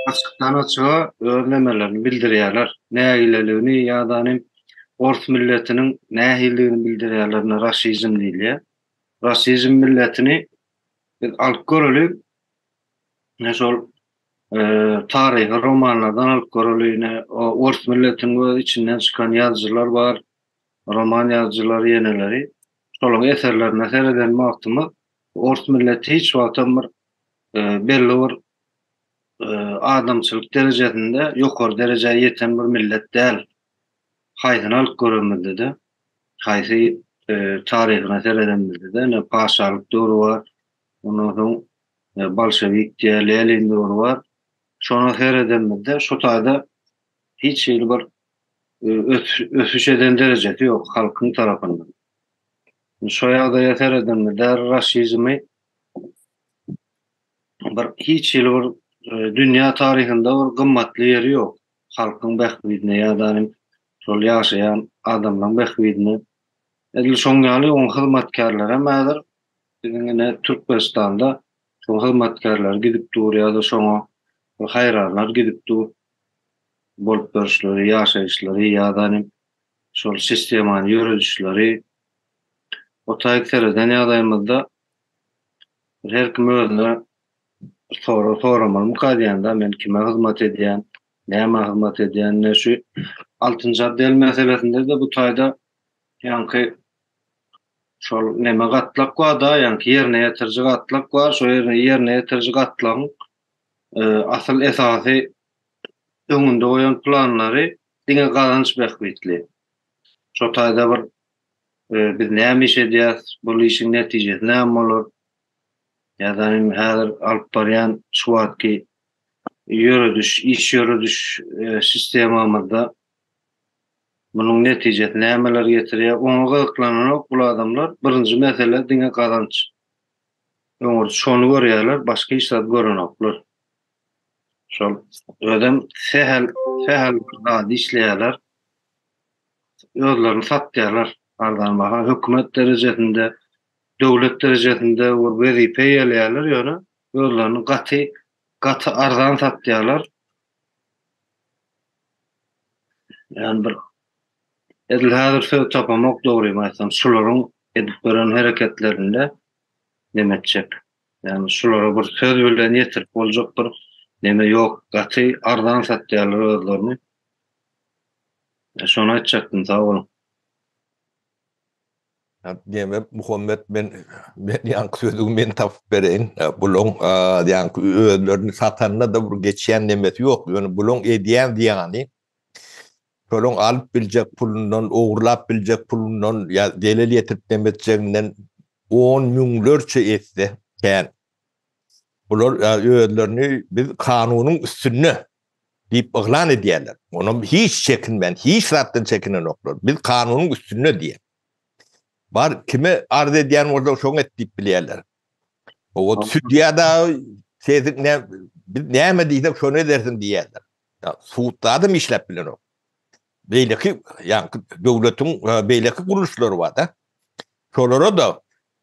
açykdan-açyga öz nemelerini bildirýärler. Nägileligini ýa-da ors milletiniň nähilidigini bildirýärler, ine raşizm diýilýär. Rasizm milletini biz alyp göreli. Ine şol taryhy romanlardan alyp göreli. Ine ors milletiniň öz içinden çykan ýazyjylar bar. Roman ýazyjylary ýeneleri. Şolaryň eserlerine sereden wagtymyz ors milleti hiç wagtam bir belli bir adamçylyk derejesinde ýokary derejä ýeten bir millet däl. Haýsyny alyp görenimizde-de, haýsy taryhyna seredenimizde-de, ine, paşalyk döwri bar, ondan soň bolşewik diýýär, Lenin döwri bar. Şoňa seredenimizde, şu taýda hiç hili bir ösüş eden derejesi ýok halkyň tarapyndan. Şo ýagdaýa seredenimizde raşizmi bir hiç hili bir dünýä taryhynda bir gymmatly ýeri ýok. Halkyň bähbidine ýa-da şol ýaşaýan adamlaryň bähbidine. Edil şoň ýaly oň hyzmatkärlerem häzir. biziň ine Türkmenistanda şoň hyzmatkärleri gidip dur ýa-da şoňa bir haýranlar gidip dur. Bolup duruşlary, ýaşaýyşlary ýa-da şol sistemany ýöredişleri. O taýyk sereden ýagdaýymyzda her kim özüne sorag soramalymyka diýýän-de, men kime hyzmat edýän, nämä hyzmat edýän, ine şu altynjy otdel meselesinde-de bu taýda ýaňky şol neme gatlak bar-da, ýaňky ýerine ýetiriji gatlak bar, şo ýerine ýetiriji gatlagyň asyl esasy öňünde goýan planlary diňe gazanç bähbitli. Şo taýda bir biz näme iş edýäs, bul işiň netijesi näme bolar? Ýa-da häzir alyp barýan şu wagtky ýörediş, iş ýörediş sistemamyzda munuň netijesi nämeler getirýär? Oňa gyzyklananok bul adamlar. Birinji mesele diňe gazanç. Öňürti şony görýärler, başga hiç zat görenoklar. Şol özem sähel, sähel bir zady işleýärler. Özlerini satýarlar arzan baha. Hökümet derejesinde, döwlet derejesinde bir wezipe eýeleýärler, ýöne özlerini gaty, gaty arzan satýarlar. Ýani bir edil häzir söz tapamok dogrymy aýtsam, şularyň edip beren hereketlerinde neme etjek. Ýani şulara bir söz bilen ýetirip boljak bir neme ýok. Gaty arzan satýarlar özlerini. Şony aýtjakdym, sag boluň. Neme Muhammet men men ýaňky sözüňi men tapyp bereýin. Bulaň ýaňky özlerini satanda da bir geçýän nemesi ýok. Ýöne bulaň edýän zyýany şolaň alyp biljek pulundan, ogurlap biljek pulundan ýa zelel ýetirip neme etjeginden on müňlerçe esse kän. Bular özlerini biz kanunyň üstünde diýip yglan edýärler. Onam hiç çekinmän, hiç zatdan çekinenoklar. Biz kanunyň üstünde diýýär. Bar kime arz edýän bolsa şoňa et diýip bilýärler. O sudýa da sesiň ne biz näme diýsek şony edersiň diýýärler. Sudda adam işläp bilenok. Beýleki ýa döwletiň beýleki gurluşlary bar-da. Şolara da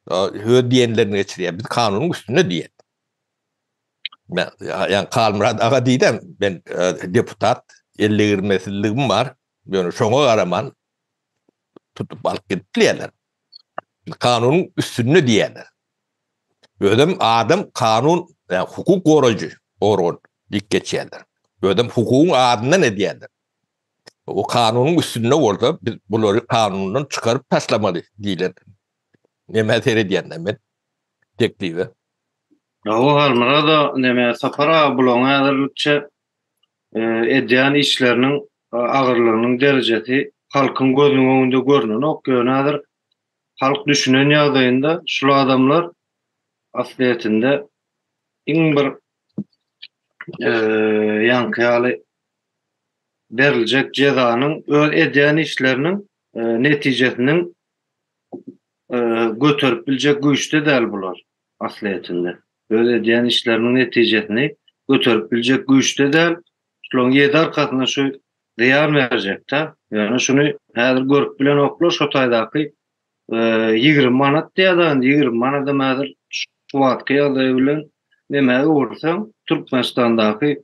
öz diýenlerini geçirýär. Biz kanunyň üstünde diýýär. Men ýa Halmyrat aga diýdem, men deputat, ellegirmesizligim bar. Ýöne şoňa garaman tutup alyp gidip bilýärler. Kanunyň üstünde diýýärler. Özem adam kanun, ýa hukuk goraýjy organ diýip geçýärler. Özem hukugyň adyndan edýärler. O kanunyň üstünde bolsa biz bulary kanundan çykaryp taşlamaly diýlen. Nämä seredýän men teklibe. Hawa Halmyrada neme Sapar aga bulaň häzirlikçe edýän işleriniň agyrlygynyň derejesi halkyň gözüniň öňünde görnenok ýöne häzir halk düşünen ýagdaýynda şul adamlar aslyýetinde iň bir ýaňky ýaly beriljek jezanyň öz edýän işleriniň netijesiniň göterip biljek güýçde däl bular aslyýetinde. Öz edýän işleriniň netijesini göterip biljek güýçde däl. Şularyň ýedi arkasyna şu zyýan berjekdä. Ýöne şuny häzir görüp bilenoklar şo taýdaky 20 manat diýýär-de, indi 20 manadam häzir şu wagtky ýagdaý bilen nämä öwürseň, Türkmenistandaky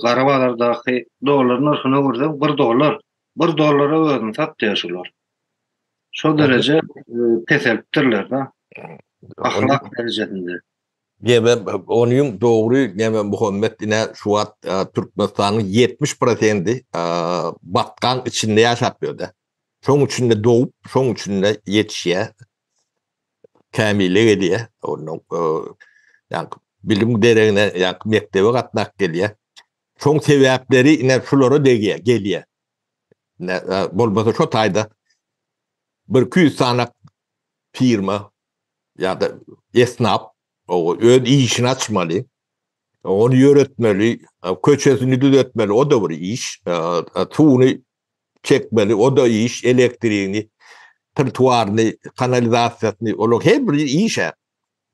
gara bazardaky dollar nyrhyna öwürseň bir dollar. Bir dollara özüni satýar şular. Şo dereje peselipdirler-de. Ahlak derejesinde. Neme onuň dogry neme Muhammet ine şu wagt Türkmenistanyň 70 prosendi batgaň içinde ýaşap ýörde. Şoň içinde dogup, şoň içinde ýetişýär. Kämile gelýär. Ondan ýa bilim deregine ýa mekdebe gatnap gelýär. Şoň sebäpleri ine şulara degýär, gelýär. Ine bolmasa şo taýda bir 200 sany firma ýa-da esnap öz işini açmaly, ony ýöretmeli, köçesini düzetmeli, o-da bir iş, suwuny çekmeli, o-da iş, elektrigini, trotuaryny, kanalizasiýasyny, olar her biri iş-ä.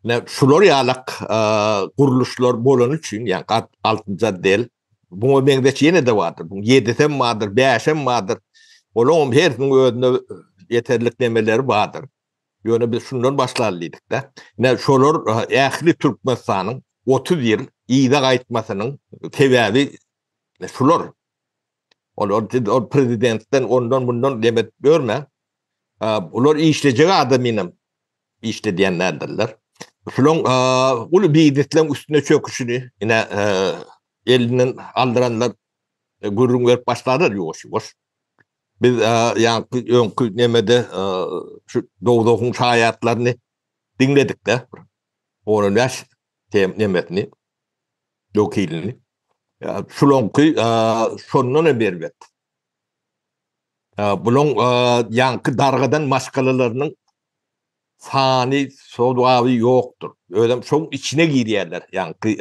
Ine, şular ýalak gurluşlar bolany üçin, ýa altynjy otdel, buňa meňzeş ýene-de bardyr. Buň ýedisem bardyr, bäşem bardyr. Olaryň hersiniň özüne ýeterlik nemeleri bardyr. Ýöne biz şundan başlaly diýdik-de. Ine şolar ähli Türkmenistanyň 30 ýyl yza gaýtmasynyň sebäbi şular. Olar ol prezidentden ondan bundan neme edip ýörmäň. Bular işlejek adamynam işledýän däldirler. Şulaň uly biznesleň üstüne çöküşini ine elinden aldyranlar gürrüň berip başladylar ýuwaş-ýuwaş. Biz ýaňky öňki nemede şu dowzahyň şaýatlaryny diňledik-de. 15 tem nemesini wekilini. Şulaňky şondan hem erbet. Bulaň ýaňky dargadan maşgalalarynyň sany sogaby ýokdur. Özem şoň içine girýärler. Ýaňky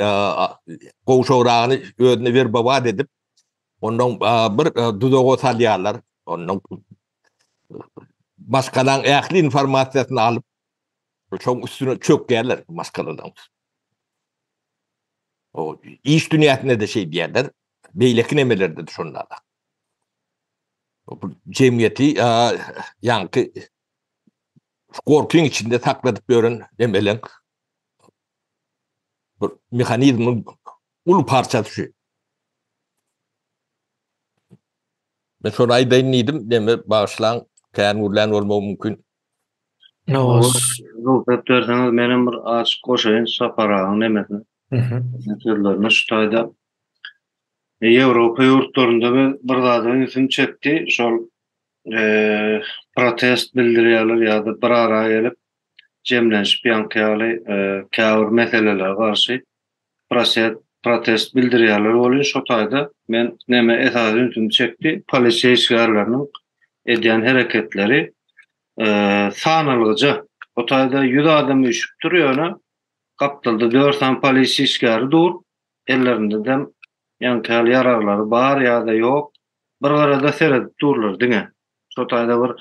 gowşagragyny özüne werbowat edip, ondan bir duzaga salýarlar. Ondan maşgalaň ähli informasiýasyny alyp, şoň üstüne çökýärler maşgalalaryň. O iş dünýäsinde-de şeýdýärler, beýleki nemelerde-de şonda-da. Bu jemgyýeti ýaňky gorkyň içinde sakladyp ýören nemeleň bir mehanizmiň uly parçasy şu. Men şony aýdaýyn diýdim, neme bagyşlaň, kän gürlän bolmagym mümkin. Rugsat berseňiz menem bir azjyk goşaýyn Sapar agaň nemesine. Sözlerine şu taýda Ýewropa ýurtlarynda bir zada ünsüm çekdi, şol protest bildirýärler ýa-da bir ara gelip jemlenişip ýaňky ýaly käbir meselelere garşy protest protest bildirýärler welin şo taýda men neme esasy ünsümi çekdi polisiýa işgärleriniň edýän hereketleri sanalgyja o taýda 100 adam üýşüpdir ýöne gapdalda 4 sany polisiýa işgäri dur ellerindedem ýaňky ýaly ýaraglary bar ýa-da ýok bir gyrada seredip durlar diňe. Şo taýda bir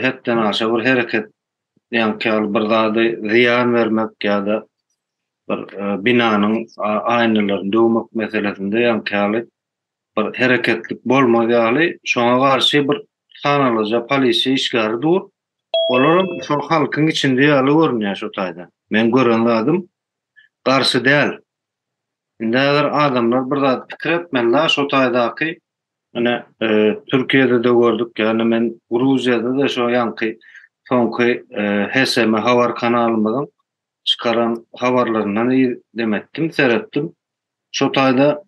hetden aşa bir hereket ýaňky ýaly bir zady zyýan bermek ýa-da bir binanyň aýnalaryny döwmek meselesinde ýaňky ýaly bir hereketlik bolmaz ýaly şoňa garşy bir sanalyja polisiýa işgäri dur. Olaram şol halkyň içinde ýaly görünýär şo taýda. Men gören zadym garşy däl. Indi häzir adamlar bir zat pikir etmeli-da, şo taýdaky ine Türkiýede-de gördük, ýagny men Gruziýada-da şo ýaňky soňky HSM habar kanalymyzyň çykaran habarlaryndan dem etdim, seretdim. Şo taýda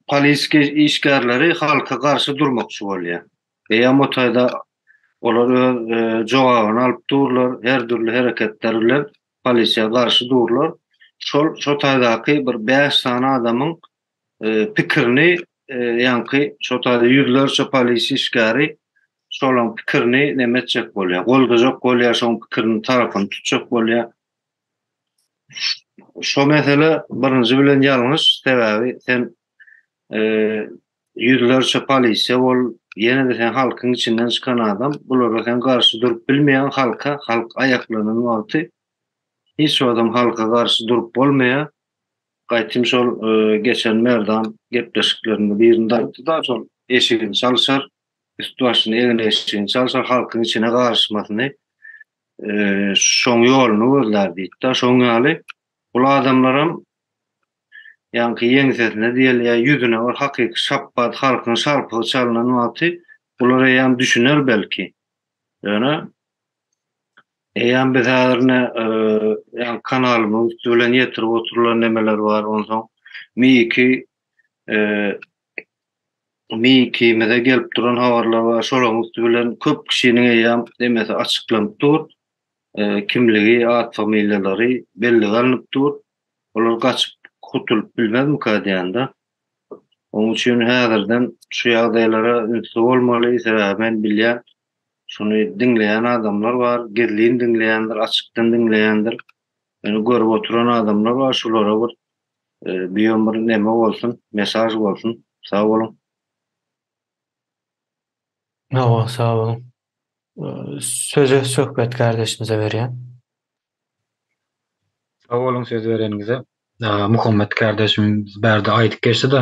poliski işgärleri halka garşy durmakçy bolýar. Eýýäm o taýda olar öz jogabyny alyp durlar, her dürli hereketler bilen polisiýa garşy durlar. Şol şo taýdaky bir 5 sany adamyň pikirini ýaňky şo taýda ýüzlerçe polisiýa işgäri şolaň pikirini neme etjek bolýar, goldajak bolýar, şoň pikirini tarapyny tutjak bolýar. Şo mesele birinji bilen ýalňyş, sebäbi sen ýüzlerçe polisiýa bol, ýene-de sen halkyň içinden çykan adam, bulara sen garşy durup bilmeýäň halka, halk aýaklanan wagty hiç wagtam halka garşy durup bolmaýar. Gaýtym şol geçen Merdan gepleşiklerinde birinde aýtdy-da, şol eşigini çalşar, üst-başyny, egin-eşigini çalşar, halkyň içine garyşmasyny, şoň ýoluny gözlär diýdi-de, şoň ýaly bul adamlaram ýaňky ýeňsesine diýeli ýa ýüzüne bir hakyky şapbat halkyň şarpygy çalynan wagty bular eýýäm düşüner belki. Ýöne eýýäm biz häzir ine ýaňky kanalymyň üsti bilen ýetirip oturylan nemeler bar onsoň Mİ-iki Mİ-ikimize gelip duran habarlar bar şolaryň üsti bilen köp kişiniň eýýäm nemesi açyklanyp dur. Kimligi, at-familiýalary bellige alnyp dur. Olar gaçyp gutulyp bilmezmika diýende. Onuň üçin häzirden şu ýagdaýlara ünsli bolmaly, sebäbi men bilýän, şuny diňleýän adamlar bar, gizlin diňleýändir, açykdan diňleýändir. Meni görüp oturan adamlar bar, şulara bir büýem bir neme bolsun, mesaž bolsun. Sag boluň. Hawa, sag boluň. Sözi Söhbet kardeşimize berýän. Sag boluň söz bereniňize. Muhammet kardeşim bärde aýdyp geçdi-de.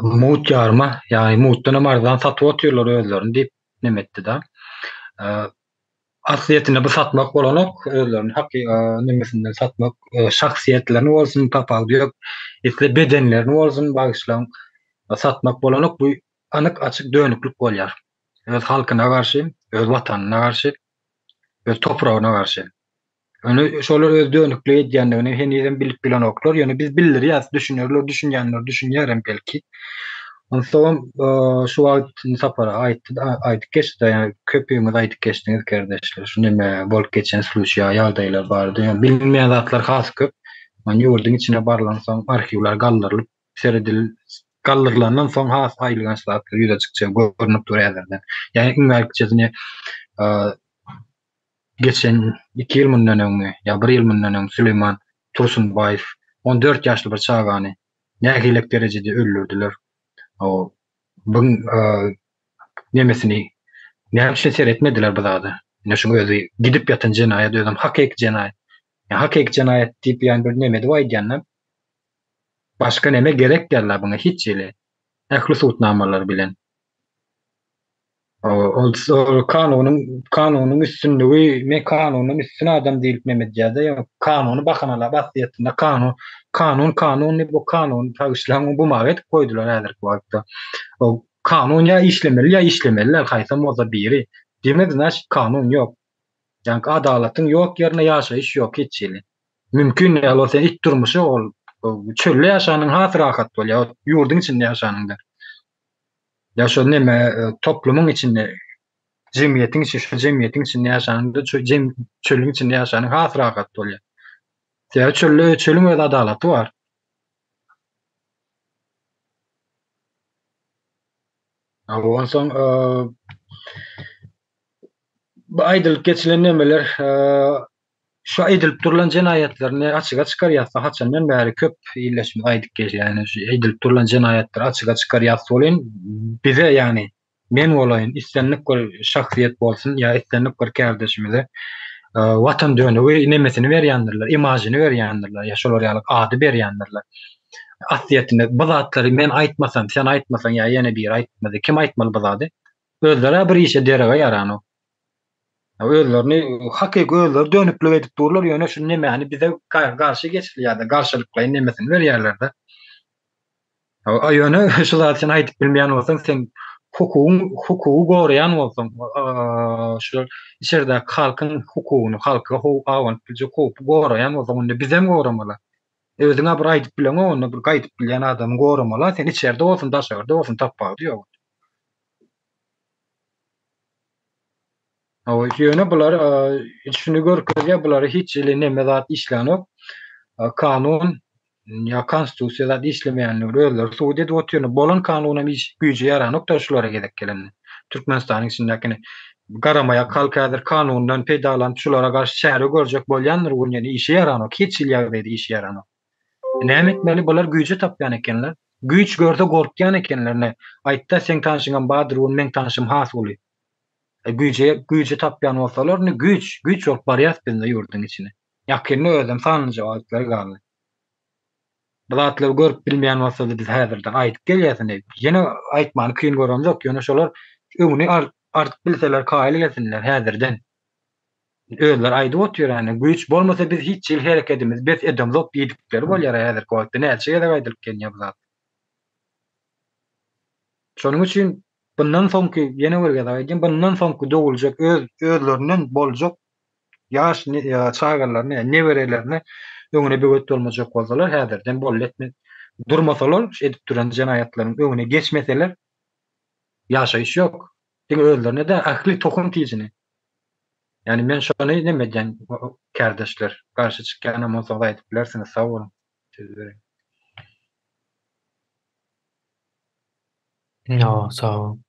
Mut ýarma, ýagny mutdan hem arzan satyp otyrlar özlerini diýip neme etdi-de. Aslyýetinde bu satmak bolanok, özlerini haky nemesinden satmak, şahsyýetlerini bolsun tapawudy ýok, isle bedenlerini bolsun bagyşlaň satmak bolanok, bu anyk açyk dönüklik bolýar. Öz halkyna garşy, öz watanyna garşy, öz topragyna garşy. Ýöne şolar öz dönüklik edýändigini henizem bilip bilenoklar. Ýöne biz bildirýäs, düşünerler, düşünýänler düşünýärem belki. Onsoňam şu wagt Sapar aga aýtdy, aýdyp geçdi, ýa köpüňiz aýdyp geçdiňiz kardeşler. Şu neme bolup geçen sluçýa ýagdaýlar bardy. Ýöne bilinmeýän zatlar has köp. Ýöne ýurduň içine barlansoň arhiwler galdyrylyp seredil galdyrylandan soň has aýylganç zatlar ýüze çykjagy görnüp dur häzirden. Ýa iň bärkijesini Geçen iki ýyl mundan öňmi, ýa bir ýyl mundan öň Süleýman Tursunbaýew 14 ýaşly bir çagany nähilek derejede öldürdiler. O bu nemesini näme üçin seretmediler bu zada? Ine şuň özi gidip ýatan jenaýat, özem hakyky jenaýat. Ýa hakyky jenaýat diýip ýa bir neme edip aýdýanda başga neme gerek däl buňa hiç hili ähli subutnamalar bilen. Ol kanunyň kanunyň üstünligi, men kanundan üstün adam diýlip neme edýär-de, ýa kanuny bahanalap aslyýetinde kanun kanun kanun diýip bu kanuny tagyşlaň bumaga edip goýdular häzirki wagtda. O kanun ýa işlemeli ýa işlemeli däl haýsam bolsa biri. Diýmek znaçit kanun ýok. Ýaňky adalatyň ýok ýerinde ýaşaýyş ýok hiç hili. Mümkin däl ol sen it durmuşy ol çölde ýaşanyň has rahat bolýar ýurduň içinde ýaşanyňda. Ýa şol neme toplumyň içinde jemgyýetiň içi şu jemgyýetiň içinde ýaşanyňda şu jem çölüň içinde ýaşanyň has rahat bolýar. Sebäbi çölde çölüň öz adalaty bar. Onsoň bu aýdylyp geçilen nemeler Şu edilip durlan jenaýatlaryny açyga çykarýasda haçandan bäri köp ildeşimiz aýdyp gelýär ýani şu edilip durlan jenaýatlary açyga çykarýas welin bize ýani men bolaýyn islendik bir şahsyýet bolsun ýa islendik bir kärdeşimize watan dönügi nemesini berýändirler imajyny berýändirler ýa şolar ýaly ady berýändirler aslyýetinde bu zatlary men aýtmasam sen aýtmasaň ýa ýene biri aýtmasa kim aýtmaly bu zady özleri bir işe derege ýaranok Özlerini hakyky özleri dönüklik edip durlar, ýöne şu nemäni bize garşy geçilýär-de, garşylyklaýyn nemesini berýärler-de. A ýöne şu zady sen aýdyp bilmeýän bolsaň, sen hukugyň hukugy goraýan bolsaň, şu içerdäki halkyň hukugyny, halka abanyp biljek howpy goraýan bolsaň, onda bizem goramaly. Özüň-ä bir aýdyp bileňok, onda bir gaýdyp bilýän adamy goramaly, sen içerde bolsun, daşarda bolsun tapawudy ýok. Hawa, ýöne bular şuny görkezýär, bulary hiç hili neme zat işlänok. Kanun ýa konstitusiýa zat işlemeýändigini özleri subut edip otyr. Bolan kanunam iş güýji ýaranok-da şulara gezek gelende. Türkmenistanyň içindäkini garamaýak halk häzir kanundan peýdalanyp şulara garşy çäre görjek bolýandyr, ýöne işe ýaranok, hiç hili ýagdaýda işe ýaranok. Näme etmeli bular güýje tapýan ekenler. Güýç görse gorkýan ekenler ne aýtda seň tanşyňam bardyr ol meň tanşym has uly. Güýje güýje tapýan bolsalar indi güýç güýç bolup barýas biz indi ýurduň içine. Ýakynda özem sanlyja wagtlary galdy. Bu zatlary görüp bilmeýän bolsady biz häzirden aýdyp gelýäs indi. Ýene aýtmany kyn göremzok ýöne şolar öňüni artyp bilseler kaýyl gelsinler häzirden. Özleri aýdyp otyr ýani güýç bolmasa biz hiç hili herekedimizi bes edemzok diýdikleri bolýar häzirki wagtda näçe gezek aýdylyp gelinýär bu zat. Şonuň üçin bundan soňky ýene bir gezek aýdýan bundan soňky döwüljek öz özlerinden boljak ýaş çagalaryny neberelerine öňüne böwet bolmajak bolsalar häzirden boldy etme durmasalar şu edip duran jenaýatlaryň öňüne geçmeseler ýaşaýyş ýok diňe özlerine däl ähli tohum tijini Ýani men şony neme edýän kärdeşler garşy çykýanam bolsaňyz aýdyp bilersiňiz sag boluň söz bereýin. Ýa sag boluň.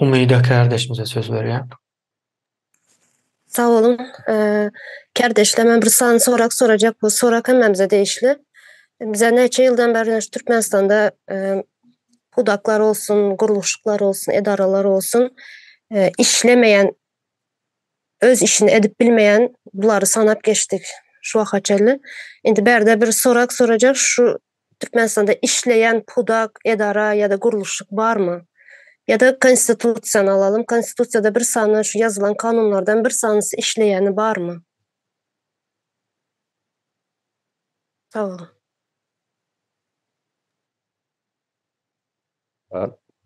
Umyda kärdeşimize söz berýän. Sag boluň. Kärdeşler men bir sany sorak sorajak bu sorak hemmämize degişli. Bize näçe ýyldan bäri şu Türkmenistanda pudaklar olsun, gurluşyklar olsun, edaralar olsun işlemeýän öz işini edip bilmeýän bulary sanap geçdik şu waka çenli. Indi bärde bir sorak sorajak şu Türkmenistanda işleýän pudak, edara ýa-da gurluşyk barmy? Ýa-da konstitusiýany alalym. Konstitusiýada bir sany şu ýazylan kanunlardan bir sanysy işleýäni barmy? Sag boluň.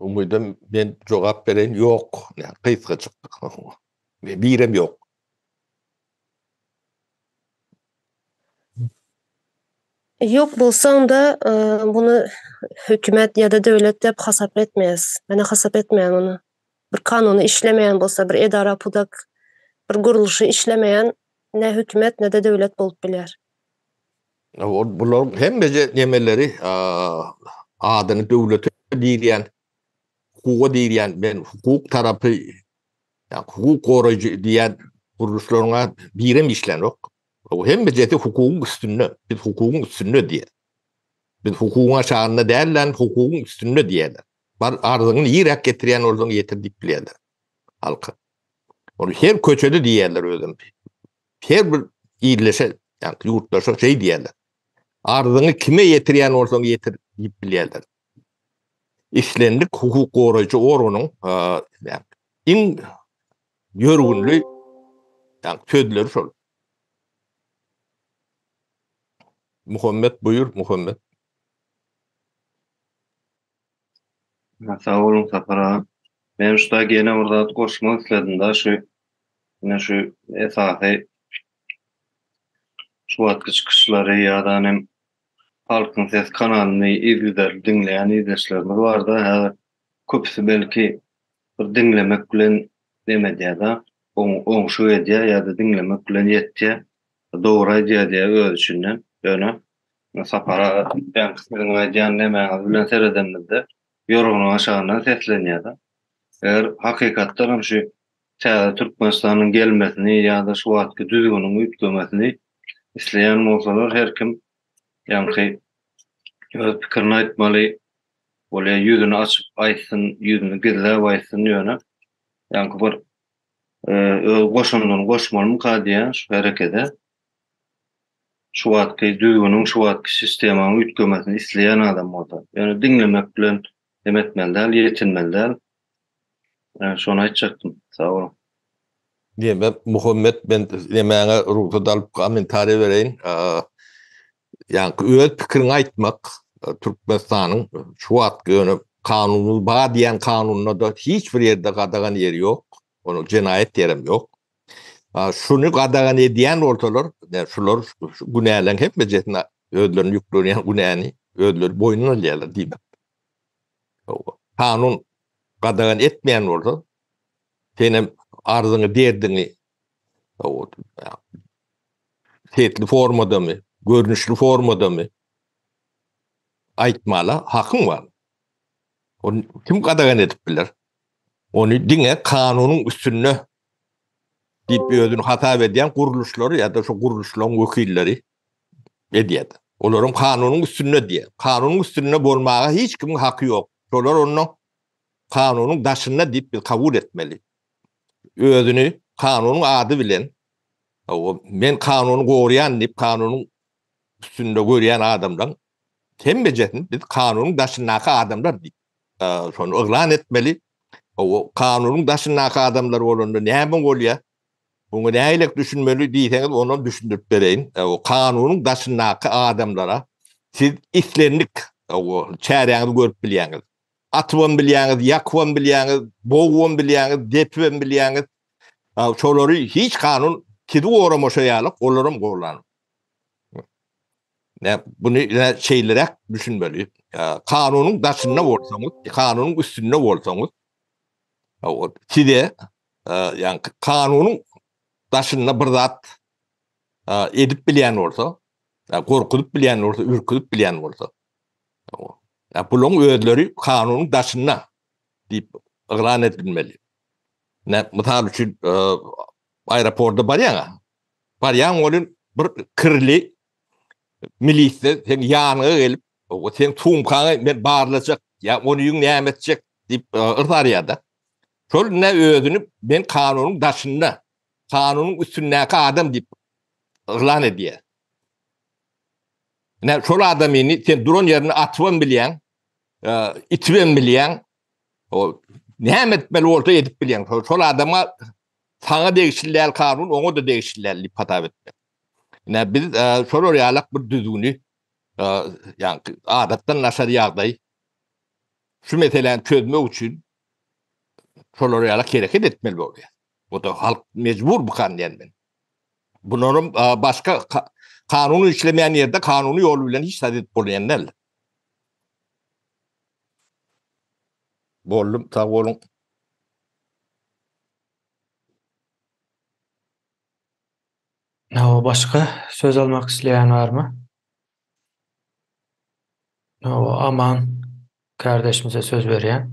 Umydam men jogap bereýin ýok. Gysgajyk. Birem ýok. Ýok bolsa onda muny hökümet ýa-da döwlet diýip hasap etmeýäs. Men hasap etmeýän ony. Bir kanuny işlemeýän bolsa, bir edara, pudak, bir gurluşy işlemeýän ne hökümet, ne-de döwlet bolup bilýär. Bularyň hemmeje nemeleri adyny döwlete diýilýän, hukuga diýilýän, men hukuk tarapy, hukuk goraýjy diýýän gurluşlaryň birem işlänok. Hemmejesi hukugyň üstünde, biz hukugyň üstünde diýýär. Biz hukugyň aşagynda däl-de, hukugyň üstünde diýýärler. Bar arzyňy niräk getirýän bolsaň getir diýip bilýärler halka. Ol her köçede diýýärler özem. Her bir illeşe, ýagny ýurtlaşa şeý diýýärler. Arzyňy kime ýetirýän bolsaň ýetir diýip bilýärler. Islendik hukuk goraýjy organyň iň ýörgünli sözleri şol. Muhammet buýur, Muhammet. Sag boluň Sapar aga. Men şu taýda ýene bir zat goşmak isledim-de şu ine şu esasy şu wagtky çykyşlary ýa-da hem Halkyň Sesi kanalyny yzygiderli diňleýän ildeşlerimiz barda häzir köpüsi belki bir diňlemek bilen neme edýär-de oňşuk edýär ýa-da diňlemek bilen ýetýär dogry aýdýar diýýär öz içinden ýöne Sapar aga ýaňky siziň aýdýan nemäňiz bilen seredenimizde ýorganyň aşagyndan seslenýär-de. Eger hakykatdan hem şu täze Türkmenistanyň gelmesini ýa-da şu wagtky düzgüniň üýtgemesini isleýän bolsalar her kim ýaňky öz pikirini aýtmaly, bolýa ýüzüni açyp aýtsyn, ýüzüni gizläp aýtsyn ýöne ýaňky bir öz goşandyny goşmalymyka diýýän şu herekede. Şu wagtky düzgüniň, şu wagtky sistemanyň üýtgemesini isleýän adam bolsa. Ýöne diňlemek bilen hem etmeli däl, ýetinmeli däl. Şony aýtjakdym. Sag boluň. Diýmek, Muhammet men nemäňe rugsat alyp kommentariý bereýin. Ýaňky öz pikiriňi aýtmak Türkmenistanyň şu wagtky ýöne kanuny bar diýen kanunda-da hiç bir ýerde gadagan ýeri ýok. Onuň jenaýat ýerem ýok. Şuny gadagan edýän bolsalar, şular şu günäleň hemmejesini özlerine ýüklenýän günäni özleri boýnuna alýarlar diýmek. Kanun gadagan etmeýän bolsa, senem arzyňy, derdiňi sesli formadamy, görnüşli formadamy aýtmala hakyň bar. Ony kim gadagan edip biler? Ony diňe kanunyň üstünde diýip özüni hasap edýän gurluşlary ýa-da şu gurluşlaryň wekilleri edýär. Olaryň kanunyň üstünde diýýär. Kanunyň üstünde bolmaga hiç kimiň haky ýok. Şolar onda kanunyň daşynda diýip biz kabul etmeli. Özüni kanunyň ady bilen men kanuny goraýan diýip kanunyň üstünde görýän adamlaryň hemmejesini biz kanunyň daşyndaky adamlar diýip şony yglan etmeli. O kanunyň daşyndaky adamlar bolanda näme bolýar? Muňa nähili düşünmeli diýseňiz, onam düşündirip bereýin. O kanunyň daşyndaky adamlara siz islendik çäräňizi görüp bilýäňiz. Atybam bilýäňiz, ýakybam bilýäňiz, bogubam bilýäňiz, depibem bilýäňiz. Şolary hiç kanun sizi goramaşa ýalyk, olaram gorlanok. Ne buny şeýleräk düşünmeli. Kanunyň daşynda bolsaňyz, kanunyň üstünde bolsaňyz, size ýagny kanunyň daşynda bir zat edip bilýän bolsa, gorkuzyp bilýän bolsa, ürküzip bilýän bolsa, bularyň özleri kanunyň daşynda diýip yglan edilmeli. Ne, mysal üçin, aeroporta barýaň, barýaň welin bir kirli milisde seň ýanyňa gelip, seň sumkaňy men barlajak, ýa onyň näme etjek diýip yrsarýar-da. Şol ine özüni men kanunyň daşynda, kanunyň üstündäki adam diýip yglan edýär. Ine şol adamyny sen duran ýerinde atybam bilýäň, itibem bilýäň. Näme etmeli bolsa edip bilýäň. Şol adama saňa degişli däl kanun, oňa-da degişli däl diýip hasap etmek. Ine biz e, şolar ýalak bir düzgüni e, ýagny adatdan daşary ýagdaý şu meseläni çözmek üçin şolar ýalak hereket etmeli bolýar. O da halk mejbur bu kan diýen men. Bularyň e, başga kanuny işlemeýän ýerde kanuny ýol bilen hiç zat edip bolýan däl. Boldum, sag boluň. Hawa, başga söz almak isleýän barmy? Hawa, Aman kardeşimize söz berýän.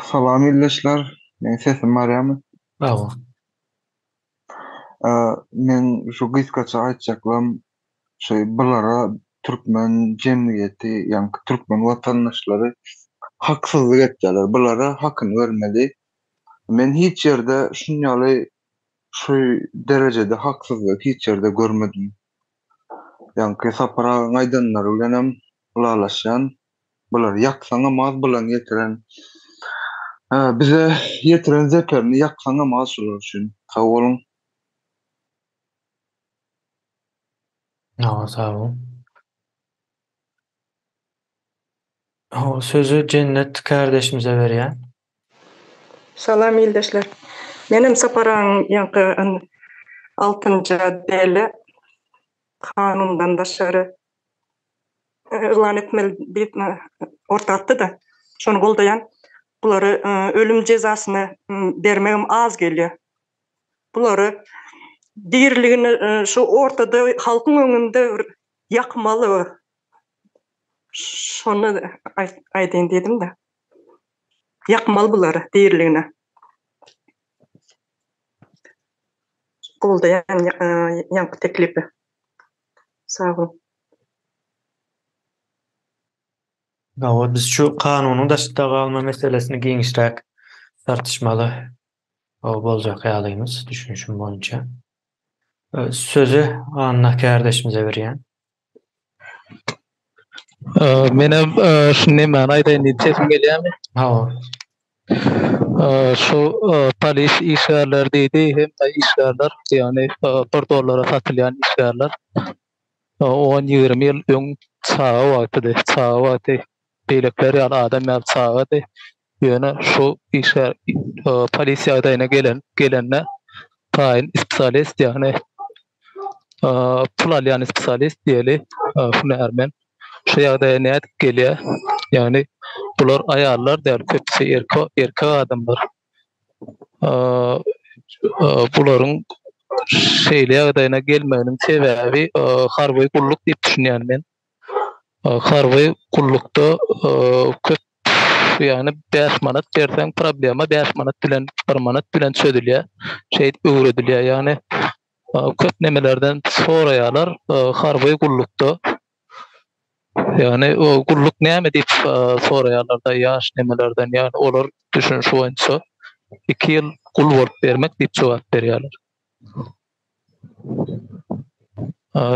Salam ildeşler. Meň sesim barýarmy? Hawa. Men şu gysgaça aýtjaklarym şu bulara türkmen jemgyýeti, ýaňky türkmen watandaşlary haksyzlyk etýärler. Bulara hakyny bermeli. Men hiç ýerde şun ýaly şu derejede haksyzlygy hiç ýerde görmedim. Ýaňky Sapar agaň aýdanlary bilenem ylalaşýan. Bulary ýaksaňam az bulaň ýetiren bize ýetiren zeperini ýaksaňam az şular üçin. Sag boluň. Hawa sag bol. Hawa sözi Jennet kardeşimize berýän. Salam ildeşler. Menem Sapar agaň ýaňky altynjy dele kanundan daşary yglan etmeli diýip orta atdy-da. Şony goldaýan. Bulary ölüm jezasyny bermegem az gelýär. Bulary diriligine şu ortada halkyň öňünde bir ýakmaly. Şony aýdaýyn diýdim-de. Ýakmaly bulary diriligine. Goldaýan ýaňky teklipi. Sag boluň. Hawa, biz şu kanunyň daşynda galma meselesini giňişräk tartyşmaly boljak ýalymyz, düşünişim boýunça. Sözi Anna kärdeşimize berýän. Menem şu nemäni aýdaýyn diýip sesim gelýärmi? Hawa. Şu polis işgärleri diýdi, hemme işgärler, ýagny bir dollara satylýan işgärler on-ýigrimi ýyl öň çaga wagtydy, çaga wagty beýlekiler ýaly adam ýaly çagady. Ýöne şu işgär polis ýagdaýyna gelen gelende taýyn spesialist, ýagny pul alýan spesialist diýeli, hünärmen şu ýagdaýa nädip gelýär? Ýagny bular aýallar däl, köpüsi erkek adamlar. Bularyň şeýle ýagdaýyna gelmeginiň sebäbi harby gulluk diýip düşünýän men. Harby gullukda köp ýagny 5 manat berseň problema 5 manat bilen 1 manat bilen çözülýär. Şeýdip öwredilýär. Ýagny köp nemelerden soraýarlar harby gullukda. Ýagny o gulluk näme diýip soraýarlar-da ýaş nemelerden. Ýagny olar düşünişi boýunça 2 ýyl gul bolup bermek diýip jogap berýärler.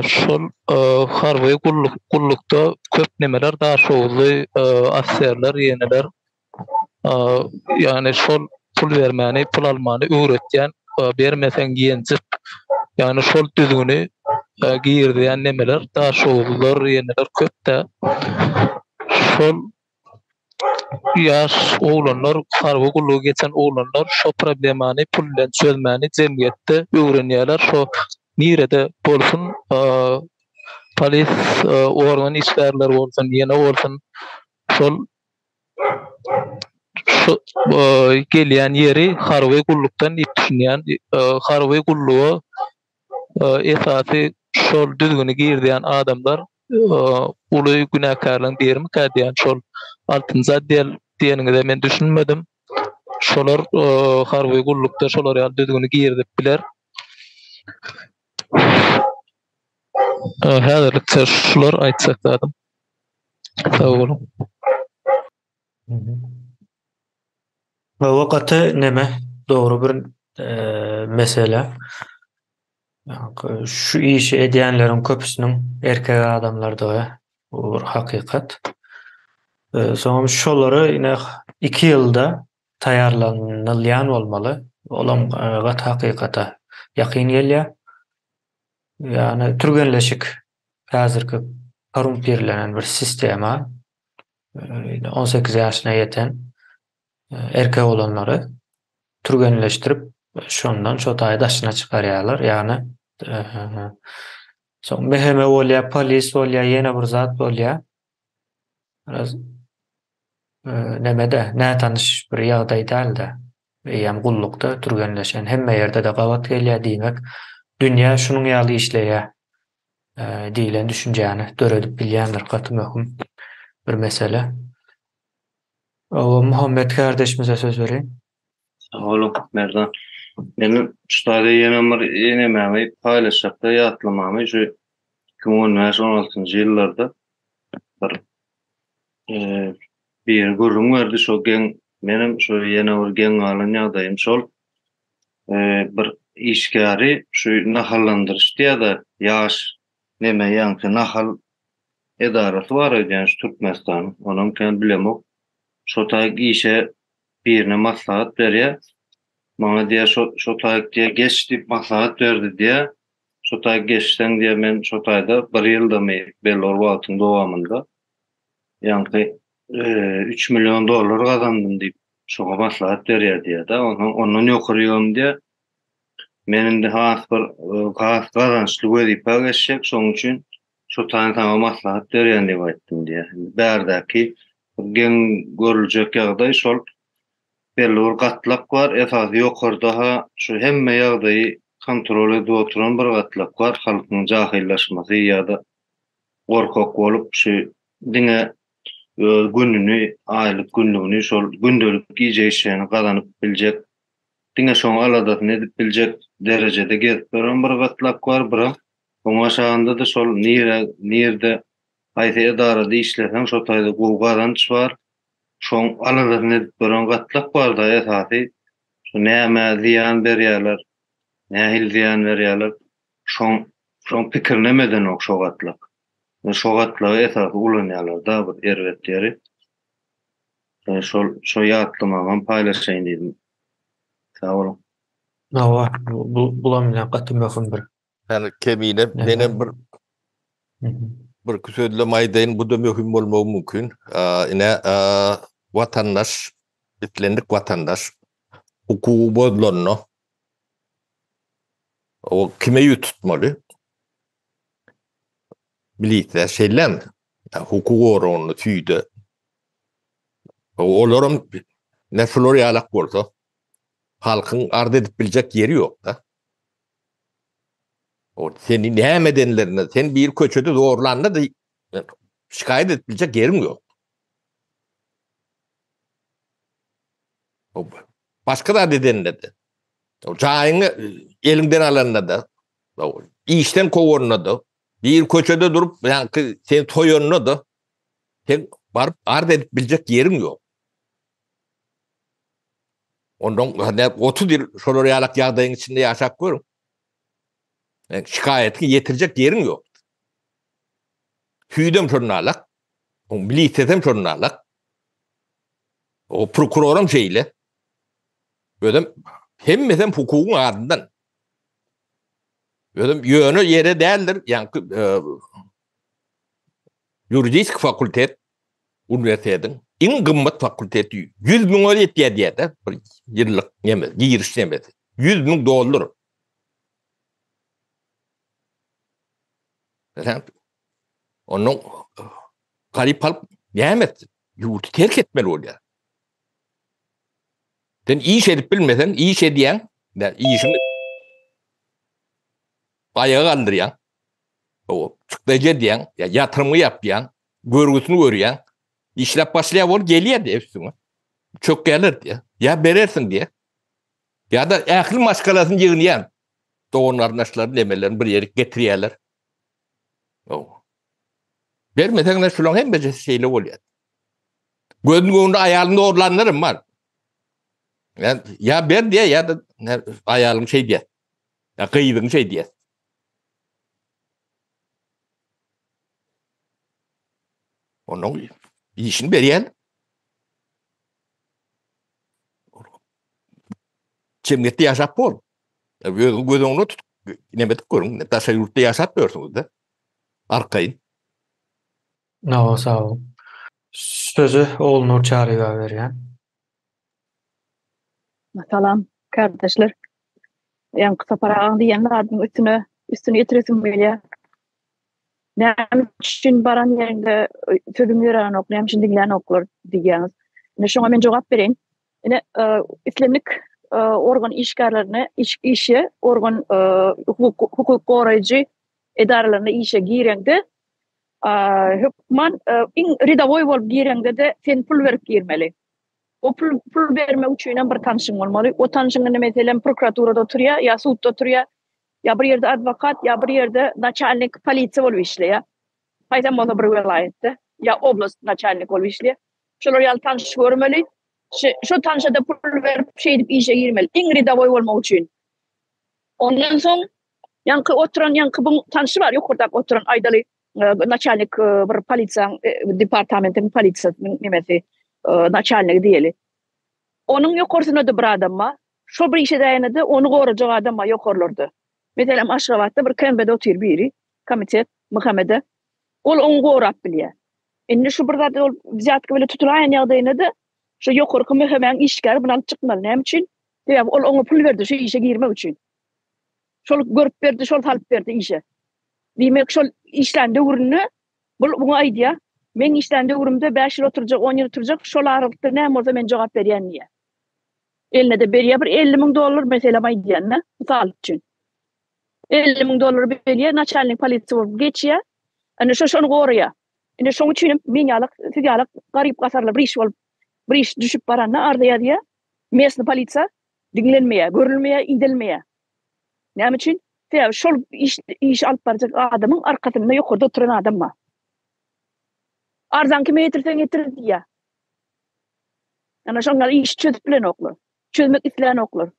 Şol harby gulluk gullukda köp nemeler daşoguzly ofiserler ýeneler ýagny şol pul bermäni pul almany öwretýän bermeseň ýenjip ýagny şol düzgüni girizýän nemeler daşoguzlylar ýeneler köpdä şol Ýaş oglanlar, harby gullugy geçen oglanlar şo problemany pul bilen çözmäni jemgyýetde öwrenýärler. Şo nirede bolsun, polis organ işgärleri bolsun, ýene bolsun, şol şu gelýän ýeri harby gullukdan diýip düşünýän. Harby gulluga esasy şol düzgüni girizýän adamlar uly günäkärligiň birimikä diýýän şol altynjy otdel diýeniňize men düşünmedim. Şolar harby gullukda şolar ýaly düzgüni girizip biler. Häzirlikçe şular aýtjak zadym. Sag boluň. Hawa gaty neme dogry bir mesele. Şu işi edýänleriň köpüsiniň erkek adamlardygy bu bir hakykat. Soňam şolary ine 2 ýylda taýýarlanylýan bolmaly. Olam gaty hakykata ýakyn gelýär. Ýagny türgenleşik häzirki korrumpirlenen bir sistema 18 ýaşyna ýeten erkek olanlary türgenleşdirip şondan şo taýy daşyna çykarýarlar. Ýagny soň MHM bolýar, polis bolýar, ýene bir zat bolýar. Biraz nemede nätanyş bir ýagdaý dälde. Eýýäm gullukda türgenleşen hemme ýerde-de gabat gelýär diýmek, dünýä şunuň ýaly işleýär diýlen düşünjäni döredip bilýändir. Gaty möhüm bir mesele. Owa, Muhammet kardeşimize söz bereýin. Sag boluň, Merdan. Men şu taýda ýene bir enemämi paýlaşjakda ýatlamamy şu 2015 16-njy ýyllarda bir biri gürrüň berdi şo geň menem şo ýene bir geň galan ýagdaýym şol bir işgäri şu nahallandyryş diýýär-de ýaş neme ýaňky nahal edarasy bar öýdýän şu Türkmenistanyň onam kän bilemok şo taýyk işe birine maslahat berýär maňa diýýär şo şo taýyk diýýär geç diýip maslahat berdi diýýär şo taýyk geçseň diýýär men şo taýda bir ýyldamy belli bir wagtyň dowamynda ýaňky üç million dollar gazandym diýip şoňa maslahat berýär diýýär-de onsoň ondan ýokarygam diýýär men indi has bir has gazançly wezipä geçjek şonuň üçin Şo taýyn saňa maslahat berýän diýip aýtdym diýýär. Indi bärdäki bir geň görüljek ýagdaý şol belli bir gatlak bar, esasy ýokarda-ha şu hemme ýagdaýy kontrol edip oturan bir gatlak bar, halkyň jahyllaşmasy ýa-da gorkak bolup şu diňe öz gününi, aýlyk günlügini şol gündelik iýjek-içjegini gazanyp biljek, diňe şoň aladasyny edip biljek derejede gezip ýören bir gatlak bar, biram Oň aşagynda-da şol nire, nirde, haýsy edarada işleseň şo taýda gowy gazanç bar. Şoň aladasyny edip ýören gatlak bar-da esasy. Şo nämä zyýan berýärler, nähili zyýan berýärler, şoň, şoň pikirinem edenok şo gatlak. Şo gatlagy esasy ulanýarlar-da bir erbet ýeri. Şol, şo ýatlamamam paýlaşaýyn diýdim. Sag boluň. Hawa, bu, bulam gaty möhüm bir Yani kemine menem bir bir sözlem aýdaýyn, bu da möhüm bolmagy mümkin. Ine, watandaş, islendik watandaş hukugy bozulanda o kime ýüz tutmaly? Milisiýa şeýlemi? Hukuk goragynda, süýde. Olaram ne şular ýalak bolsa, halkyň arz edip biljek ýeri ýok-da. O seni näme edenlerine, sen bir köçede zorlanda da şikaýat edip biljek ýeriň ýok. O başga zat edende de, o jaýyňy eliňden alanda da, o işden kowanda da, bir köçede durup, ýa-ki sen toýanda da, sen baryp arz edip biljek ýeriň ýok. Ondan 30 ýyl şolar ýalak ýagdaýyň içinde ýaşap görüň. Şikaýatyňy ýetirjek ýeriň ýok. Süýdem şonda alak, milisiyasam şonda alak. O prokuroram şeýle. Özem hemmesem hukugyň adyndan. Özem ýöne ýere däldir, ýaňky e, ýuridik fakultet uniwersitetiň iň gymmat fakulteti 100 müňe ýetýär diýýär-de, bir ýyllyk neme, giriş nemesi. 100 müň dollar. Ondan garyp halk näme etsin? Ýurdy terk etmeli bolýar. Sen iş edip bilmeseň, iş edýäň, işiňi aýaga galdyrýaň. O çykdajy edýäň, ýatyrymyňy ýapýaň, görgüsini görýäň. Işläp başlaýar bolup gelýär diýip üstüňe. Çökýärler diýär. Ýa berersiň diýär. Ýa-da ähli maşgalasyny ýygnaýan dogan garyndaşlary nemelerini bir ýere getirýärler. Bermeseň de şularyň hemmesi şeýle bolýar. Gözüniň öňünde aýalyny zorlanlar hem bar. Ýa ber diýär, ýa-da aýalyň şeý diýär. Ýa gyzyň şeý diýär. Onuň. Işini berýän. Jemgyýetde ýaşap bol. Özüňi göz öňüne tutup, neme edip görüň, daşary ýurtda ýaşap ýörsüňiz-de. Arkaýyn. Hawa, sag boluň. Sözi Ogulnur Çaryýewa berýän. Salam, kärdeşler. Ýaňky Sapar agaň diýen zadynyň üstüne üstüni ýetiresim gelýär. Näme üçin baran ýeriňde sözüň ýöränok, näme üçin diňlänoklar diýýäňiz. Ine şoňa men jogap bereýin. Ine islendik organ işgärlerine işe organ hukuk goraýjy edaralaryna işe gireňde hökman iň redawoý bolup gireňde-de sen pul berip girmeli. O pul pul bermek üçin hem bir tanşyň bolmaly. O tanşyň indi meselem prokuraturada oturýar ýa sudda oturýar ýa bir ýerde adwokat ýa bir ýerde naçalnik polisiýa bolup işleýär. Haýsam bolsa bir welaýatda ýa oblast naçalnik bolup işleýär. Şolar ýaly tanyş görmeli. Şo tanşa-da pul berip şeýdip işe girmeli. Iň redawoý bolmak üçin. Ondan soň ýaňky oturan ýaňky bu tanşy bar ýokardaky oturan aýdaly naçalnik bir polisiýaň departamentiň polisiýasynyň nemesi naçalnigi diýeli. Onuň ýokarsynda-da bir adam bar. Şo bir işe däýende-de ony gorajak adam bar ýokarlarda. Meselem Aşgabatda bir KMB-de otyr biri, komitet, MHM-de. Ol ony gorap bilýär. Indi şu bir zat ol wzýatka bile tutulaýan ýagdaýynda-da şu ýokarky MHM-iň işgäri muny alyp çykmaly. Näme üçin? Sebäbi ol oňa pul berdi şu işe girmek üçin. Şol görüp berdi, şol salyp berdi işe. Diýmek, şol işlän döwründe bul muňa aýdýar, Meň işlän döwrümde bäş ýyl oturjak, on ýyl oturjak, şol aralykda näme bolsa men jogap berýän diýýär. Eline-de berýär bir 50 müň dollar, meselem aýdýan-da, mysal üçin. 50 müň dollar berýär, naçalnik polisiýa bolup geçýär. Indi şo şony goraýar. Indi şoň üçin hem men ýaly, siz ýaly garyp-gasarlar bir iş bolup, bir iş düşüp baranda arza ýazýar. Mesny polisiýa diňlenmeýär, görülmeýär, idelmeýär. Näme üçin? Sebäbi şol iş işi alyp barjak adamyň arkasynda ýokarda oturan adam bar. Arzaňy kime ýetirseň ýetir diýýär. Ana şoň ýaly işi çözüp bilenoklar. Çözmek islänoklar.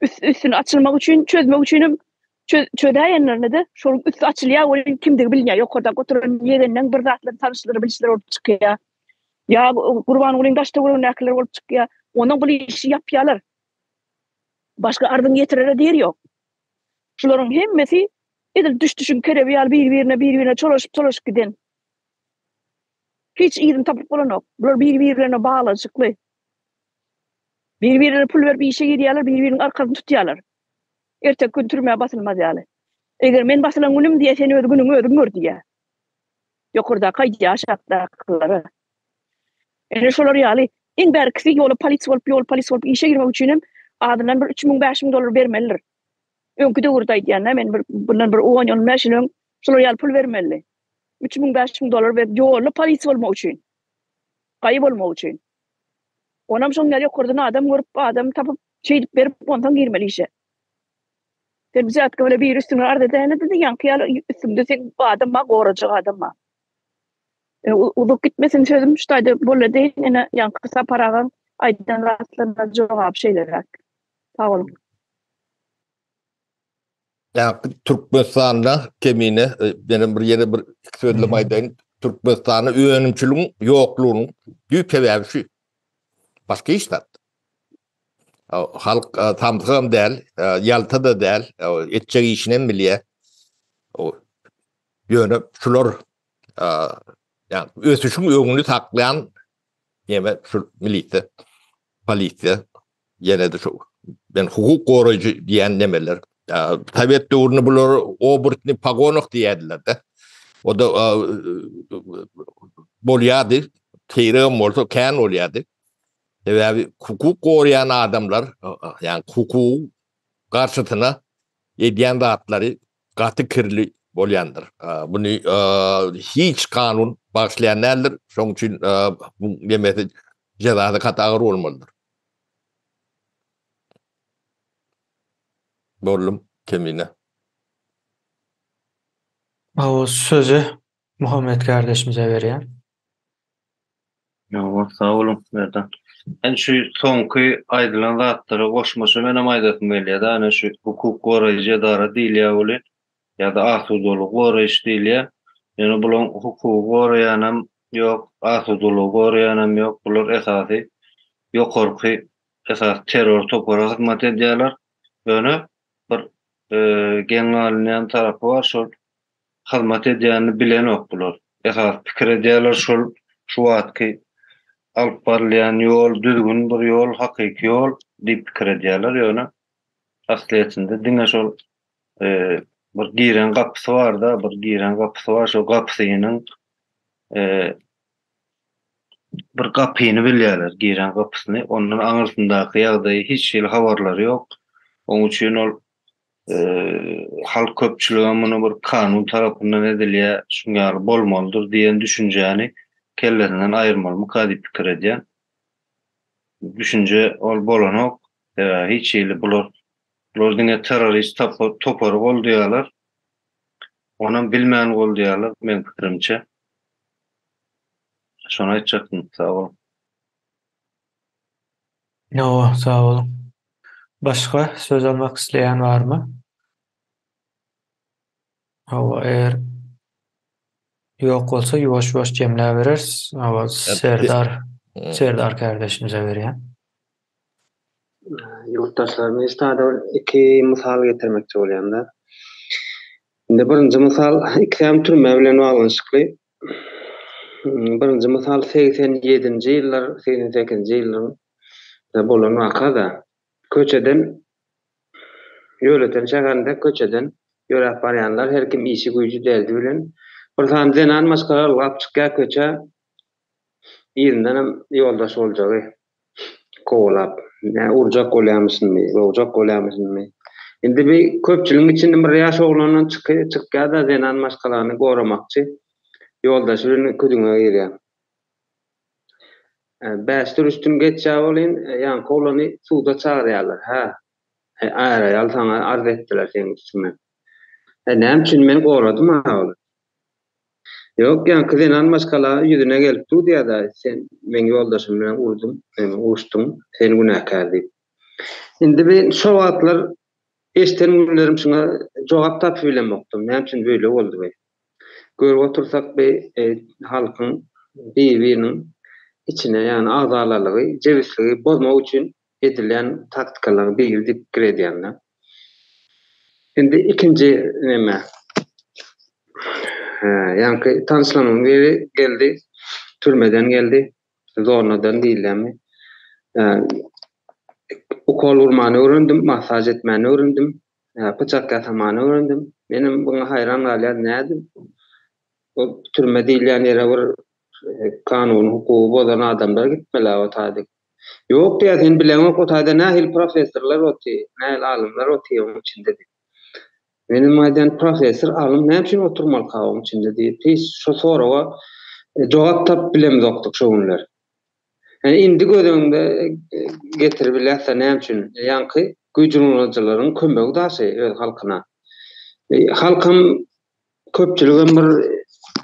Üst, üstüni açylmak üçin, çözmek üçin hem çöz, çözäýenlerine-de şol üsti açylýar welin kimdigi bilinýär. Ýokarda oturan ýegenleň bir zatlar tanyşlary bilişleri bolup çykýar. Ýa Gurbangulyň daş töweregindäkiler bolup çykýar. Ondan bu işi ýapýarlar. Başga arzyň ýetirere ýer ýok. Şularyň hemmesi edil düş-düşüň kerebi ýaly bir-birine, bir-birine çolaşyp-çolaşyp giden. Hiç yzyny tapyp bolanok. Bular bir-birlerine baglanyşykly. Bir-birlerine pul berip işe girýärler, bir-biriniň arkasyny tutýarlar. Erteki gün türmä basylmaz ýaly. Eger men basylan günüm diýýär, sen öz günüňi özüň gör diýýär. Ýokardaky aýdýar aşakdakylara. Ine şolar ýaly iň bärkisi ýola polisiýa bolup, ýol polisiýa bolup işe girmek üçin hem azyndan bir 3000, 5000 dollar bermelidir. Öňki döwürde aýdýan-da men bir bundan bir 10-15 ýyl öň şolar ýaly pul bermelidi. 3000, 5000 dollar berip ýolda polisiýa bolmak üçin. Gaýy bolmak üçin. Onam şoň ýaly ýokardan adam görüp, adam tapyp, şeýdip berip onsoň girmeli işe. Sen wzýatka bile biri üstüňe arz edäýende-de ýaňky ýaly üstüňde seň adam bar, gorajak adam bar. E, uzak gitmesin sözüm şu taýda boldy deýin ene ýaňky Sapar agaň aýdan zatlaryna jogap şeýleräk. Sag boluň. Ýa Türkmenistanda kemine e, menem bir ýene bir iki sözlem aýdaýyn. Türkmenistanda önümçiligiň ýoklugynyň düýp sebäbi şu. Başga hiç zat. Halk e, samsygam däl, e, ýalta-da däl, etjek işini hem bilýär. Ýöne şular ýa ösüşiň öňüni saklaýan neme şu milisiýa, polisiýa ýene-de şu men hukuk goraýjy diýen nemeler. Sowet döwründe bular obrtny pogonok diýerdiler-de. O da bolýardy, seýregem bolsa kän bolýardy. Sebäbi hukuk goraýan adamlar, ýagny hukugyň garşysyna edýän zatlary gaty kirli bolýandyr. Muny hiç kanun bagyşlaýan däldir. Şonuň üçin bu nemesi jezasy gaty agyr bolmalydyr. Boldum Kemine. Hawa sözi Muhammet kardeşimize berýän. Hawa sag boluň Merdan. Men şu soňky aýdylan zatlara goşmaça menem aýdasym gelýär-de, ana şu hukuk goraýjy edara diýilýär welin, ýa-da asudalygy goraýyş diýilýär. Ýöne bulaň hukugy goraýanam ýok, asudalygy goraýanam ýok. Bular esasy ýokarky esasy terror topara hyzmat edýärler. Ýöne bir geň galynýan tarapy bar, şol hyzmat edýänini bilenok bular. Esasy pikir edýärler şol şu wagtky alyp barylýan ýol düzgün bir ýol, hakyky ýol diýip pikir edýärler. Ýöne aslyýetinde diňe şol bir giren gapysy barda, bir giren gapysy bar, şol gapysynyň bir gapyny bilýärler, giren gapysyny. Ondan aňyrsyndaky ýagdaýy hiç hili habarlary ýok. Oň üçin ol halk köpçüligi muny bir kanun tarapyndan edilýär, şuň ýaly bolmalydyr diýen düşünjäni kellesinden aýyrmalymyka diýip pikir edýän. Düşünje ol bolanok. Sebäbi hiç hili bular bular diňe terrorist topary goldaýarlar. Onam bilmän goldaýarlar meň pikirimçe. Şony aýtjakdym. Sag boluň. Hawa, sag boluň. Başga söz almak isleýän barmy? Hawa, eger ýok bolsa ýuwaş-ýuwaş jemläbereris. Hawa, Serdar, Serdar kärdeşimize berýän. Ýurtdaşlar, men şu taýda bir iki mysal getirmekçi bolýan-da. Indi birinji mysal ikisem türme bilen baglanyşykly. Birinji mysal 87-nji ýyllar, 88-nji ýyllaryň bolan waka-da. Köçeden Ýölöten şäherinde köçeden ýöräp barýanlar her kim işi güýji derdi bilen bir sany zenan maşgala ylgap çykýar köçä Yzyndanam ýoldaş boljagy kowalap, nä urjak bolýamyşynmy, zogjak bolýamyşynmy. Indi bi köpçüligiň içinden bir ýaş oglandan çykýar-da zenan maşgalany goramakçy, ýoldaşy bilen küdüňe girýär. Bäşdir üstün geçýär welin, ýaňky oglany suda çagyrýarlar. Hä, är-aýal saňa arz etdiler seň üstüňden. Hä, näme üçin men goradym-a ony. Ýok, ýaňky zenan maşgala ýüzüne gelip dur diýýär-dä, sen meň ýoldaşym bilen urduň, meni uruşdyň, sen günäkär diýip. Indi men şo wagtlar eşiden günlerim şuňa jogap tapyp bilemokdym, näme üçin beýle boldy bu? Görüp otursak bi halkyň bir-biriniň içine, ýagny agzalalygy, jebisligi bozmak üçin edilýän taktikalaryň biri diýip pikir edýän-de. Indi ikinji neme? Ýaňky tanyşlarymyň biri geldi, türmeden geldi, zonadan diýilýärmi. Ukol urmany öwrendim, massaž etmäni öwrendim, pyçak ýasamany öwrendim. Menem buňa haýran galýan, nädip bu türme diýilýän ýere bir kanuny, hukugy bozan adamlar gitmeli o taýda. Ýok diýýär, sen bileňok o taýda nähili professorlar otyr, nähili alymlar otyr oň içinde diýip. Menem aýdýan professor, alym näme üçin oturmalyka oň içinde diýip, hiç şo soraga jogap tapyp bilemzokdyk şo günler. Ýani indi göz öňünde getirip bilýäs-de näme üçin? Ýaňky güýjüňulanyjylaryň kömegi daşy öz halkyna. Halkam köpçüligem bir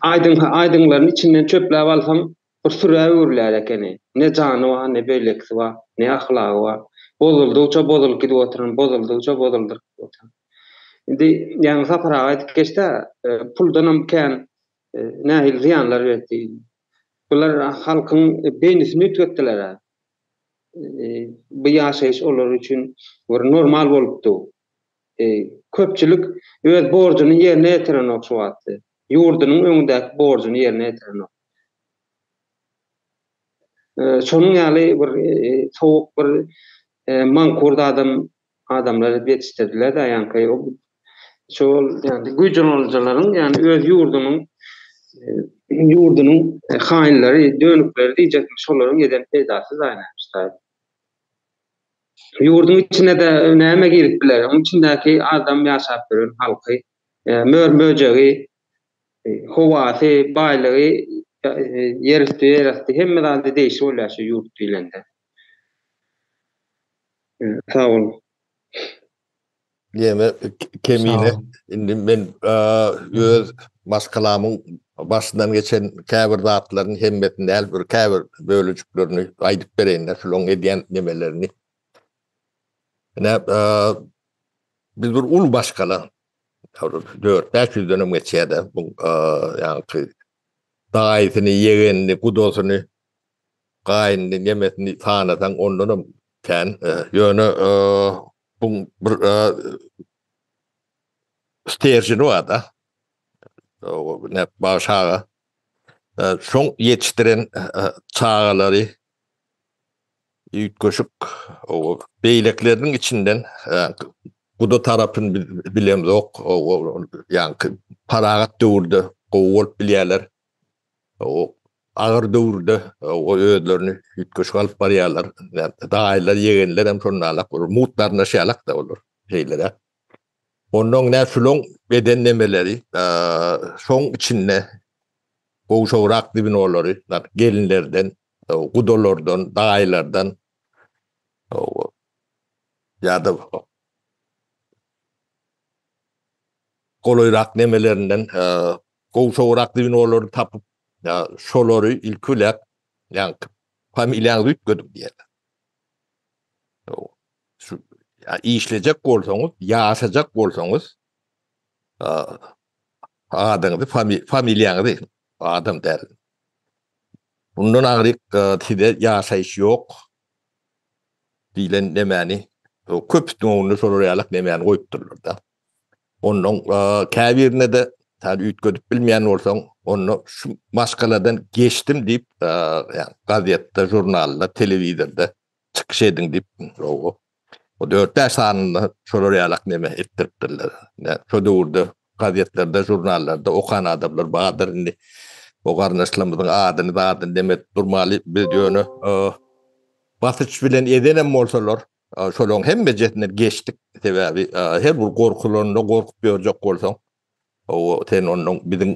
aýdyň aýdyňlaryny içinden çöpläp alsaň bir sürä öwrülýär ekeni. Ne jany bar, ne beýlekisi bar, ne ahlagy bar. Bozuldygyça bozulyp gidip oturan, bozuldygyça bozuldyryp gidip oturan. Indi ýaňy Sapar aga aýdyp geçdi-ä, puldanam kän nähili zyýanlar berdi. Bular halkyň beýnisini üýtgetdiler-ä. Bu ýaşaýyş olar üçin bir normal bolupdy. Köpçülik öz borjuny ýerine ýetirenok şu wagtda. Ýurdunyň öňündäki borjuny ýerine ýetirenok. Şonuň ýaly bir sowuk bir mankurt adam adamlar edip ýetişdirdiler-de ýaňky şol ýagny güýjünalyjylaryň ýagny öz ýurdunyň ýurdunyň haýynlary, dönükleri diýjekmi şolaryň eden peýdasy zaýa. Ýurduň içine-de näme girip biler? Onuň içindäki adam ýaşap ýören halky, mör-möjegi, howasy, baýlygy, ýerüsti, ýerasty hemme zady degişli bolýar şu ýurt diýlende. Sag boluň. Ýene Kemine indi men öz maşgalamyň başyndan geçen käbir zatlaryň hemmesini däl bir käbir bölejiklerini aýdyp bereýin-de şularyň edýän nemelerini. Ine biz bir uly maşgala 4-5 ýüzdenem geçýär-de bu ýaňky. Daýysyny, ýegenini, gudasyny, gaýynyny, nemesini sanasaň ondanam kän. Ýöne buň bir steržini bar-da. Ne Bagşy aga. Şoň ýetişdiren çagalary üýtgeşik beýlekileriniň içinden guda tarapyny biz bilemzok. Ýaňky parahat döwürde gowy bolup bilýärler. Agyr döwürde özlerini üýtgeşik alyp barýarlar. Daýylar, ýegenler hem şonda mugt garyndaş ýalak-da olar. Şeýleräk. Onnoň nä şulaň beden nemeleri, şoň içinde gowşagrak zwenolary, gelinlerden, gudalardan, daýylardan ýa-da golaýrak nemelerinden gowşagrak zwenolary tapyp, şolary ilki bilen ýaňky familiýaňyzy üýtgediň diýýärler. Şu işlejek bolsaňyz, ýaşajak bolsaňyz, adyňyzy, familiýaňyzy adam däl. Bundan aňryk size ýaşaýyş ýok diýlen nemäni köpüsiniň öňünde şolar ýalak nemäni goýupdyrlar-da. Onnoň käbirine-de sen üýtgedip bilmeýän bolsaň, onda şu maşgaladan geçdim diýip, ýa gazetde, žurnalda, telewizorda çykyş ediň diýip, o dört-bäş sanynda şolar ýalak neme etdiripdirler. Şo döwürde gazetlerde, žurnallarda okan adamlar bardyr indi. O garyndaşlarymyzyň adyny, zadyny neme edip durmaly, biz ýöne basyş bilen edenem bolsalar, şolaryň hemmejesinden geçdik. Sebäbi her bir gorkulanda gorkup ýörjek bolsaň, o sen ondan biziň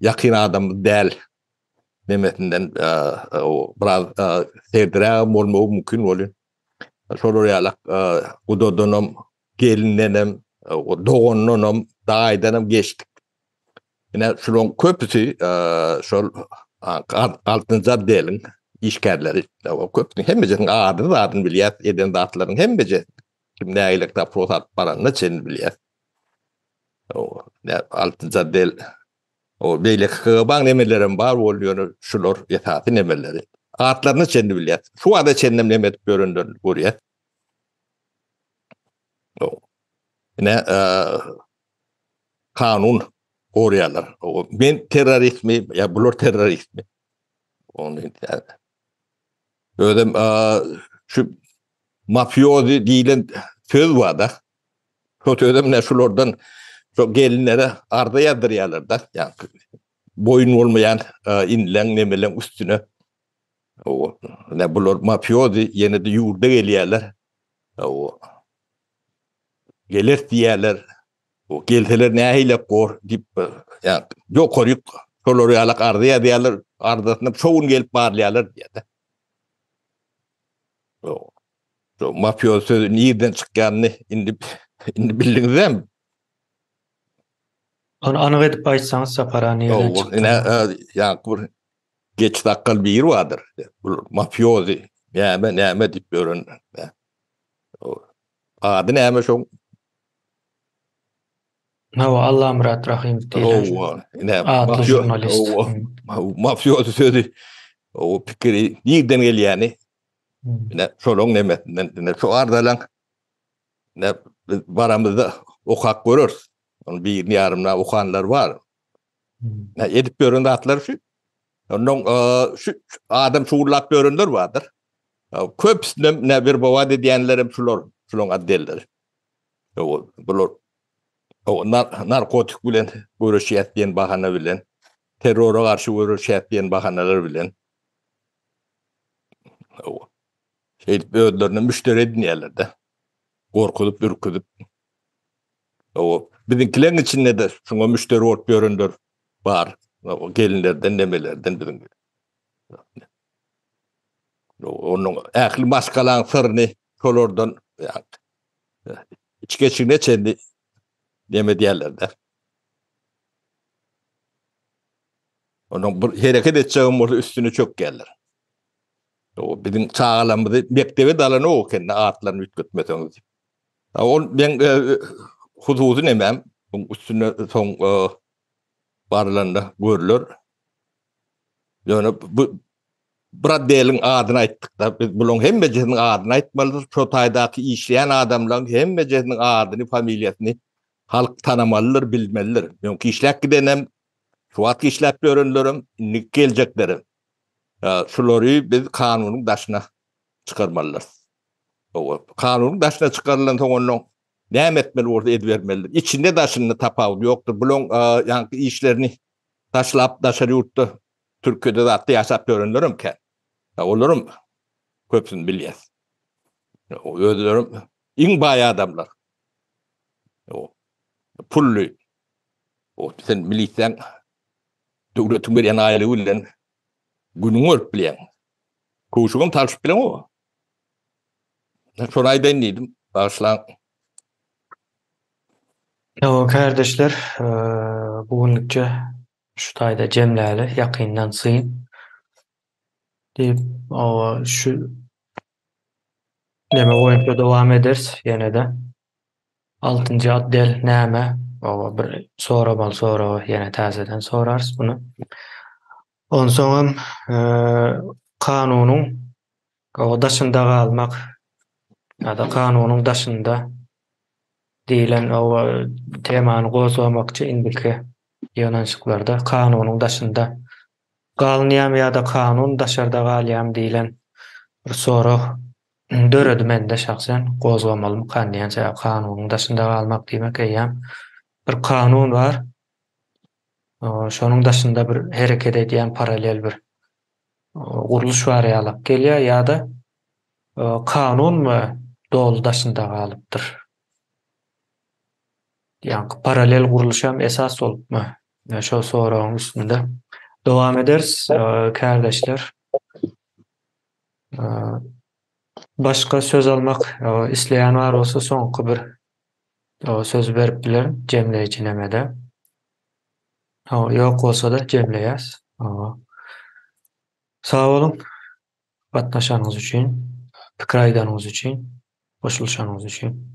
ýakyn adamymyz däl nemesinden biraz serdirägem bolmagy mümkin bolýar. Şolar ýalak gudadanam, gelindenem, dogandanam, daýydanam geçdik. Ine şularyň köpüsi şol altynjy otdeliň işgärleri. Köpüsiniň hemmesiniň adyny zadyny bilýäs, eden zatlarynyň hemmesi kim nägilek dopros alyp baranyna çenli bilýäs. Altynjy otdel O beýleki KGB-nyň nemelerem bar boldy, ýöne şular esasy nemeleri. Atlaryna çenli bilýäs. Şu wagta çenlem neme edip ýörenlerini görýäs. Ine, kanun goraýarlar. Men terroristmi ýa bular terroristmi? Ony özem şu mafiozi diýlen söz bar-da. Şo sözem ine şulardan şo gelinlere arza ýazdyrýarlar-da. Ýa boýun bolmaýan inleň nemeleň üstüne. O ine bular mafiozi ýene-de ýurda gelýärler. O geler diýýärler. O gelseler nähili gor diýip, ýa ýokaryk şolar ýalak arza ýazýarlar, arzasyny şo gün gelip barlaýarlar diýýär-de. O Şu mafioz sözi nirden çykýanyny indi indi bildiňizmi? Ony anyk edip aýtsaňyz Sapar aga nirden çykdy? Ine, ýaňky bir geç sakgal biri bardyr. Bu mafiozi näme näme diýip ýören. Ady näme şoň? Hawa, Allamyrat Rahymow diýlen. Hawa, ine, atly žurnalist. Mafiozi sözi o pikiri nirden gelýäni Ine, şolaň nemesinden, ine, şu arzalaň, ine, biz baramyzda okap göreris. Onuň birini ýarymyna okanlar bar. Ine, edip ýören zatlary şu. Ondan şu adam şugullap ýörenler bardyr. Köpüsinem ine werbowat edýänler hem şular, şulaň otdelleri. Bular narkotik bilen göreşýäs diýen bahana bilen, terrora garşy göreşýäs diýen bahanalar bilen Şeýdip özlerine müşderi edinýärler-de. Gorkuzyp, ürküzip. O biziňkileriň içinde-de şuňa müşderi bolup ýörenler bar. O gelinlerden, nemelerden biziň. Onuň ähli maşgalaň syryny şolardan içgeçigine çenli neme edýärler-de. Onuň bir hereket etjegem bolsa üstüne çökýärler. O biziň çagalarymyzy mekdebe dalanok ekende atlaryny üýtgetmeseňiz diýip. Ol meň e, hususy nemem, bu üstüne soň e, barylanda görler. Ýöne bu bir otdeliň adyny aýtdyk-da, biz bularyň hemmejesiniň adyny aýtmalydyrys. Şo taýdaky işleýän adamlaryň hemmejesiniň adyny, familiýasyny halk tanamalydyr, bilmelidir. Öňki işläp gidenem, şu wagt işläp ýörenlerem, indiki geljeklerem. Şulary biz kanunyň daşyna çykarmalydyrys. Kanunyň daşyna çykarylan soň onnoň näme etmeli bolsa edibermelidir. Içinde daşynda tapawudy ýokdur. Bularyň ýaňky işlerini taşlap daşary ýurtda Türkiýede zatda ýaşap ýörenlerem kän. Olaram köpüsini bilýäs. Özlerem iň baý adamlar. Pully. Sen milisiýaň döwletiň berýän aýlygy bilen günüňi görüp bilýäň. Köwşüňem talşyp bileňok. Şony aýdaýyn diýdim. Bagyşlaň. Hawa kärdeşler, bu günlükçe şu taýda jemläli, ýakyndan syn diýip, hawa şu neme boýunça dowam ederis ýene-de. Altynjy otdel näme? Hawa bir soramaly soragy ýene täzeden sorarys muny. Onsoňam kanunyň daşynda galmak ýa-da kanunyň daşynda diýlen temany gozgamakçy indiki ýygnanyşyklarda kanunyň daşynda galynýarmy ýa-da kanun daşarda galýarmy diýlen bir sorag döredi mende şahsen gozgamalymykan diýen sebäbi kanunyň daşynda galmak diýmek eýýäm bir kanun bar şonuň daşynda bir hereket edýän paralel bir gurluş bar ýalak gelýär ýa-da kanunmy doly daşynda galypdyr. Ýaňky paralel gurluş hem esas bolupmy? Şol soragyň üstünde dowam ederis, kärdeşler. Başga söz almak isleýän bar bolsa soňky bir söz berip bilerin jemleýji nemede. Ýok bolsa-da jemleýäs. Sag boluň gatnaşanyňyz üçin, pikir aýdanyňyz üçin, goşulyşanyňyz üçin.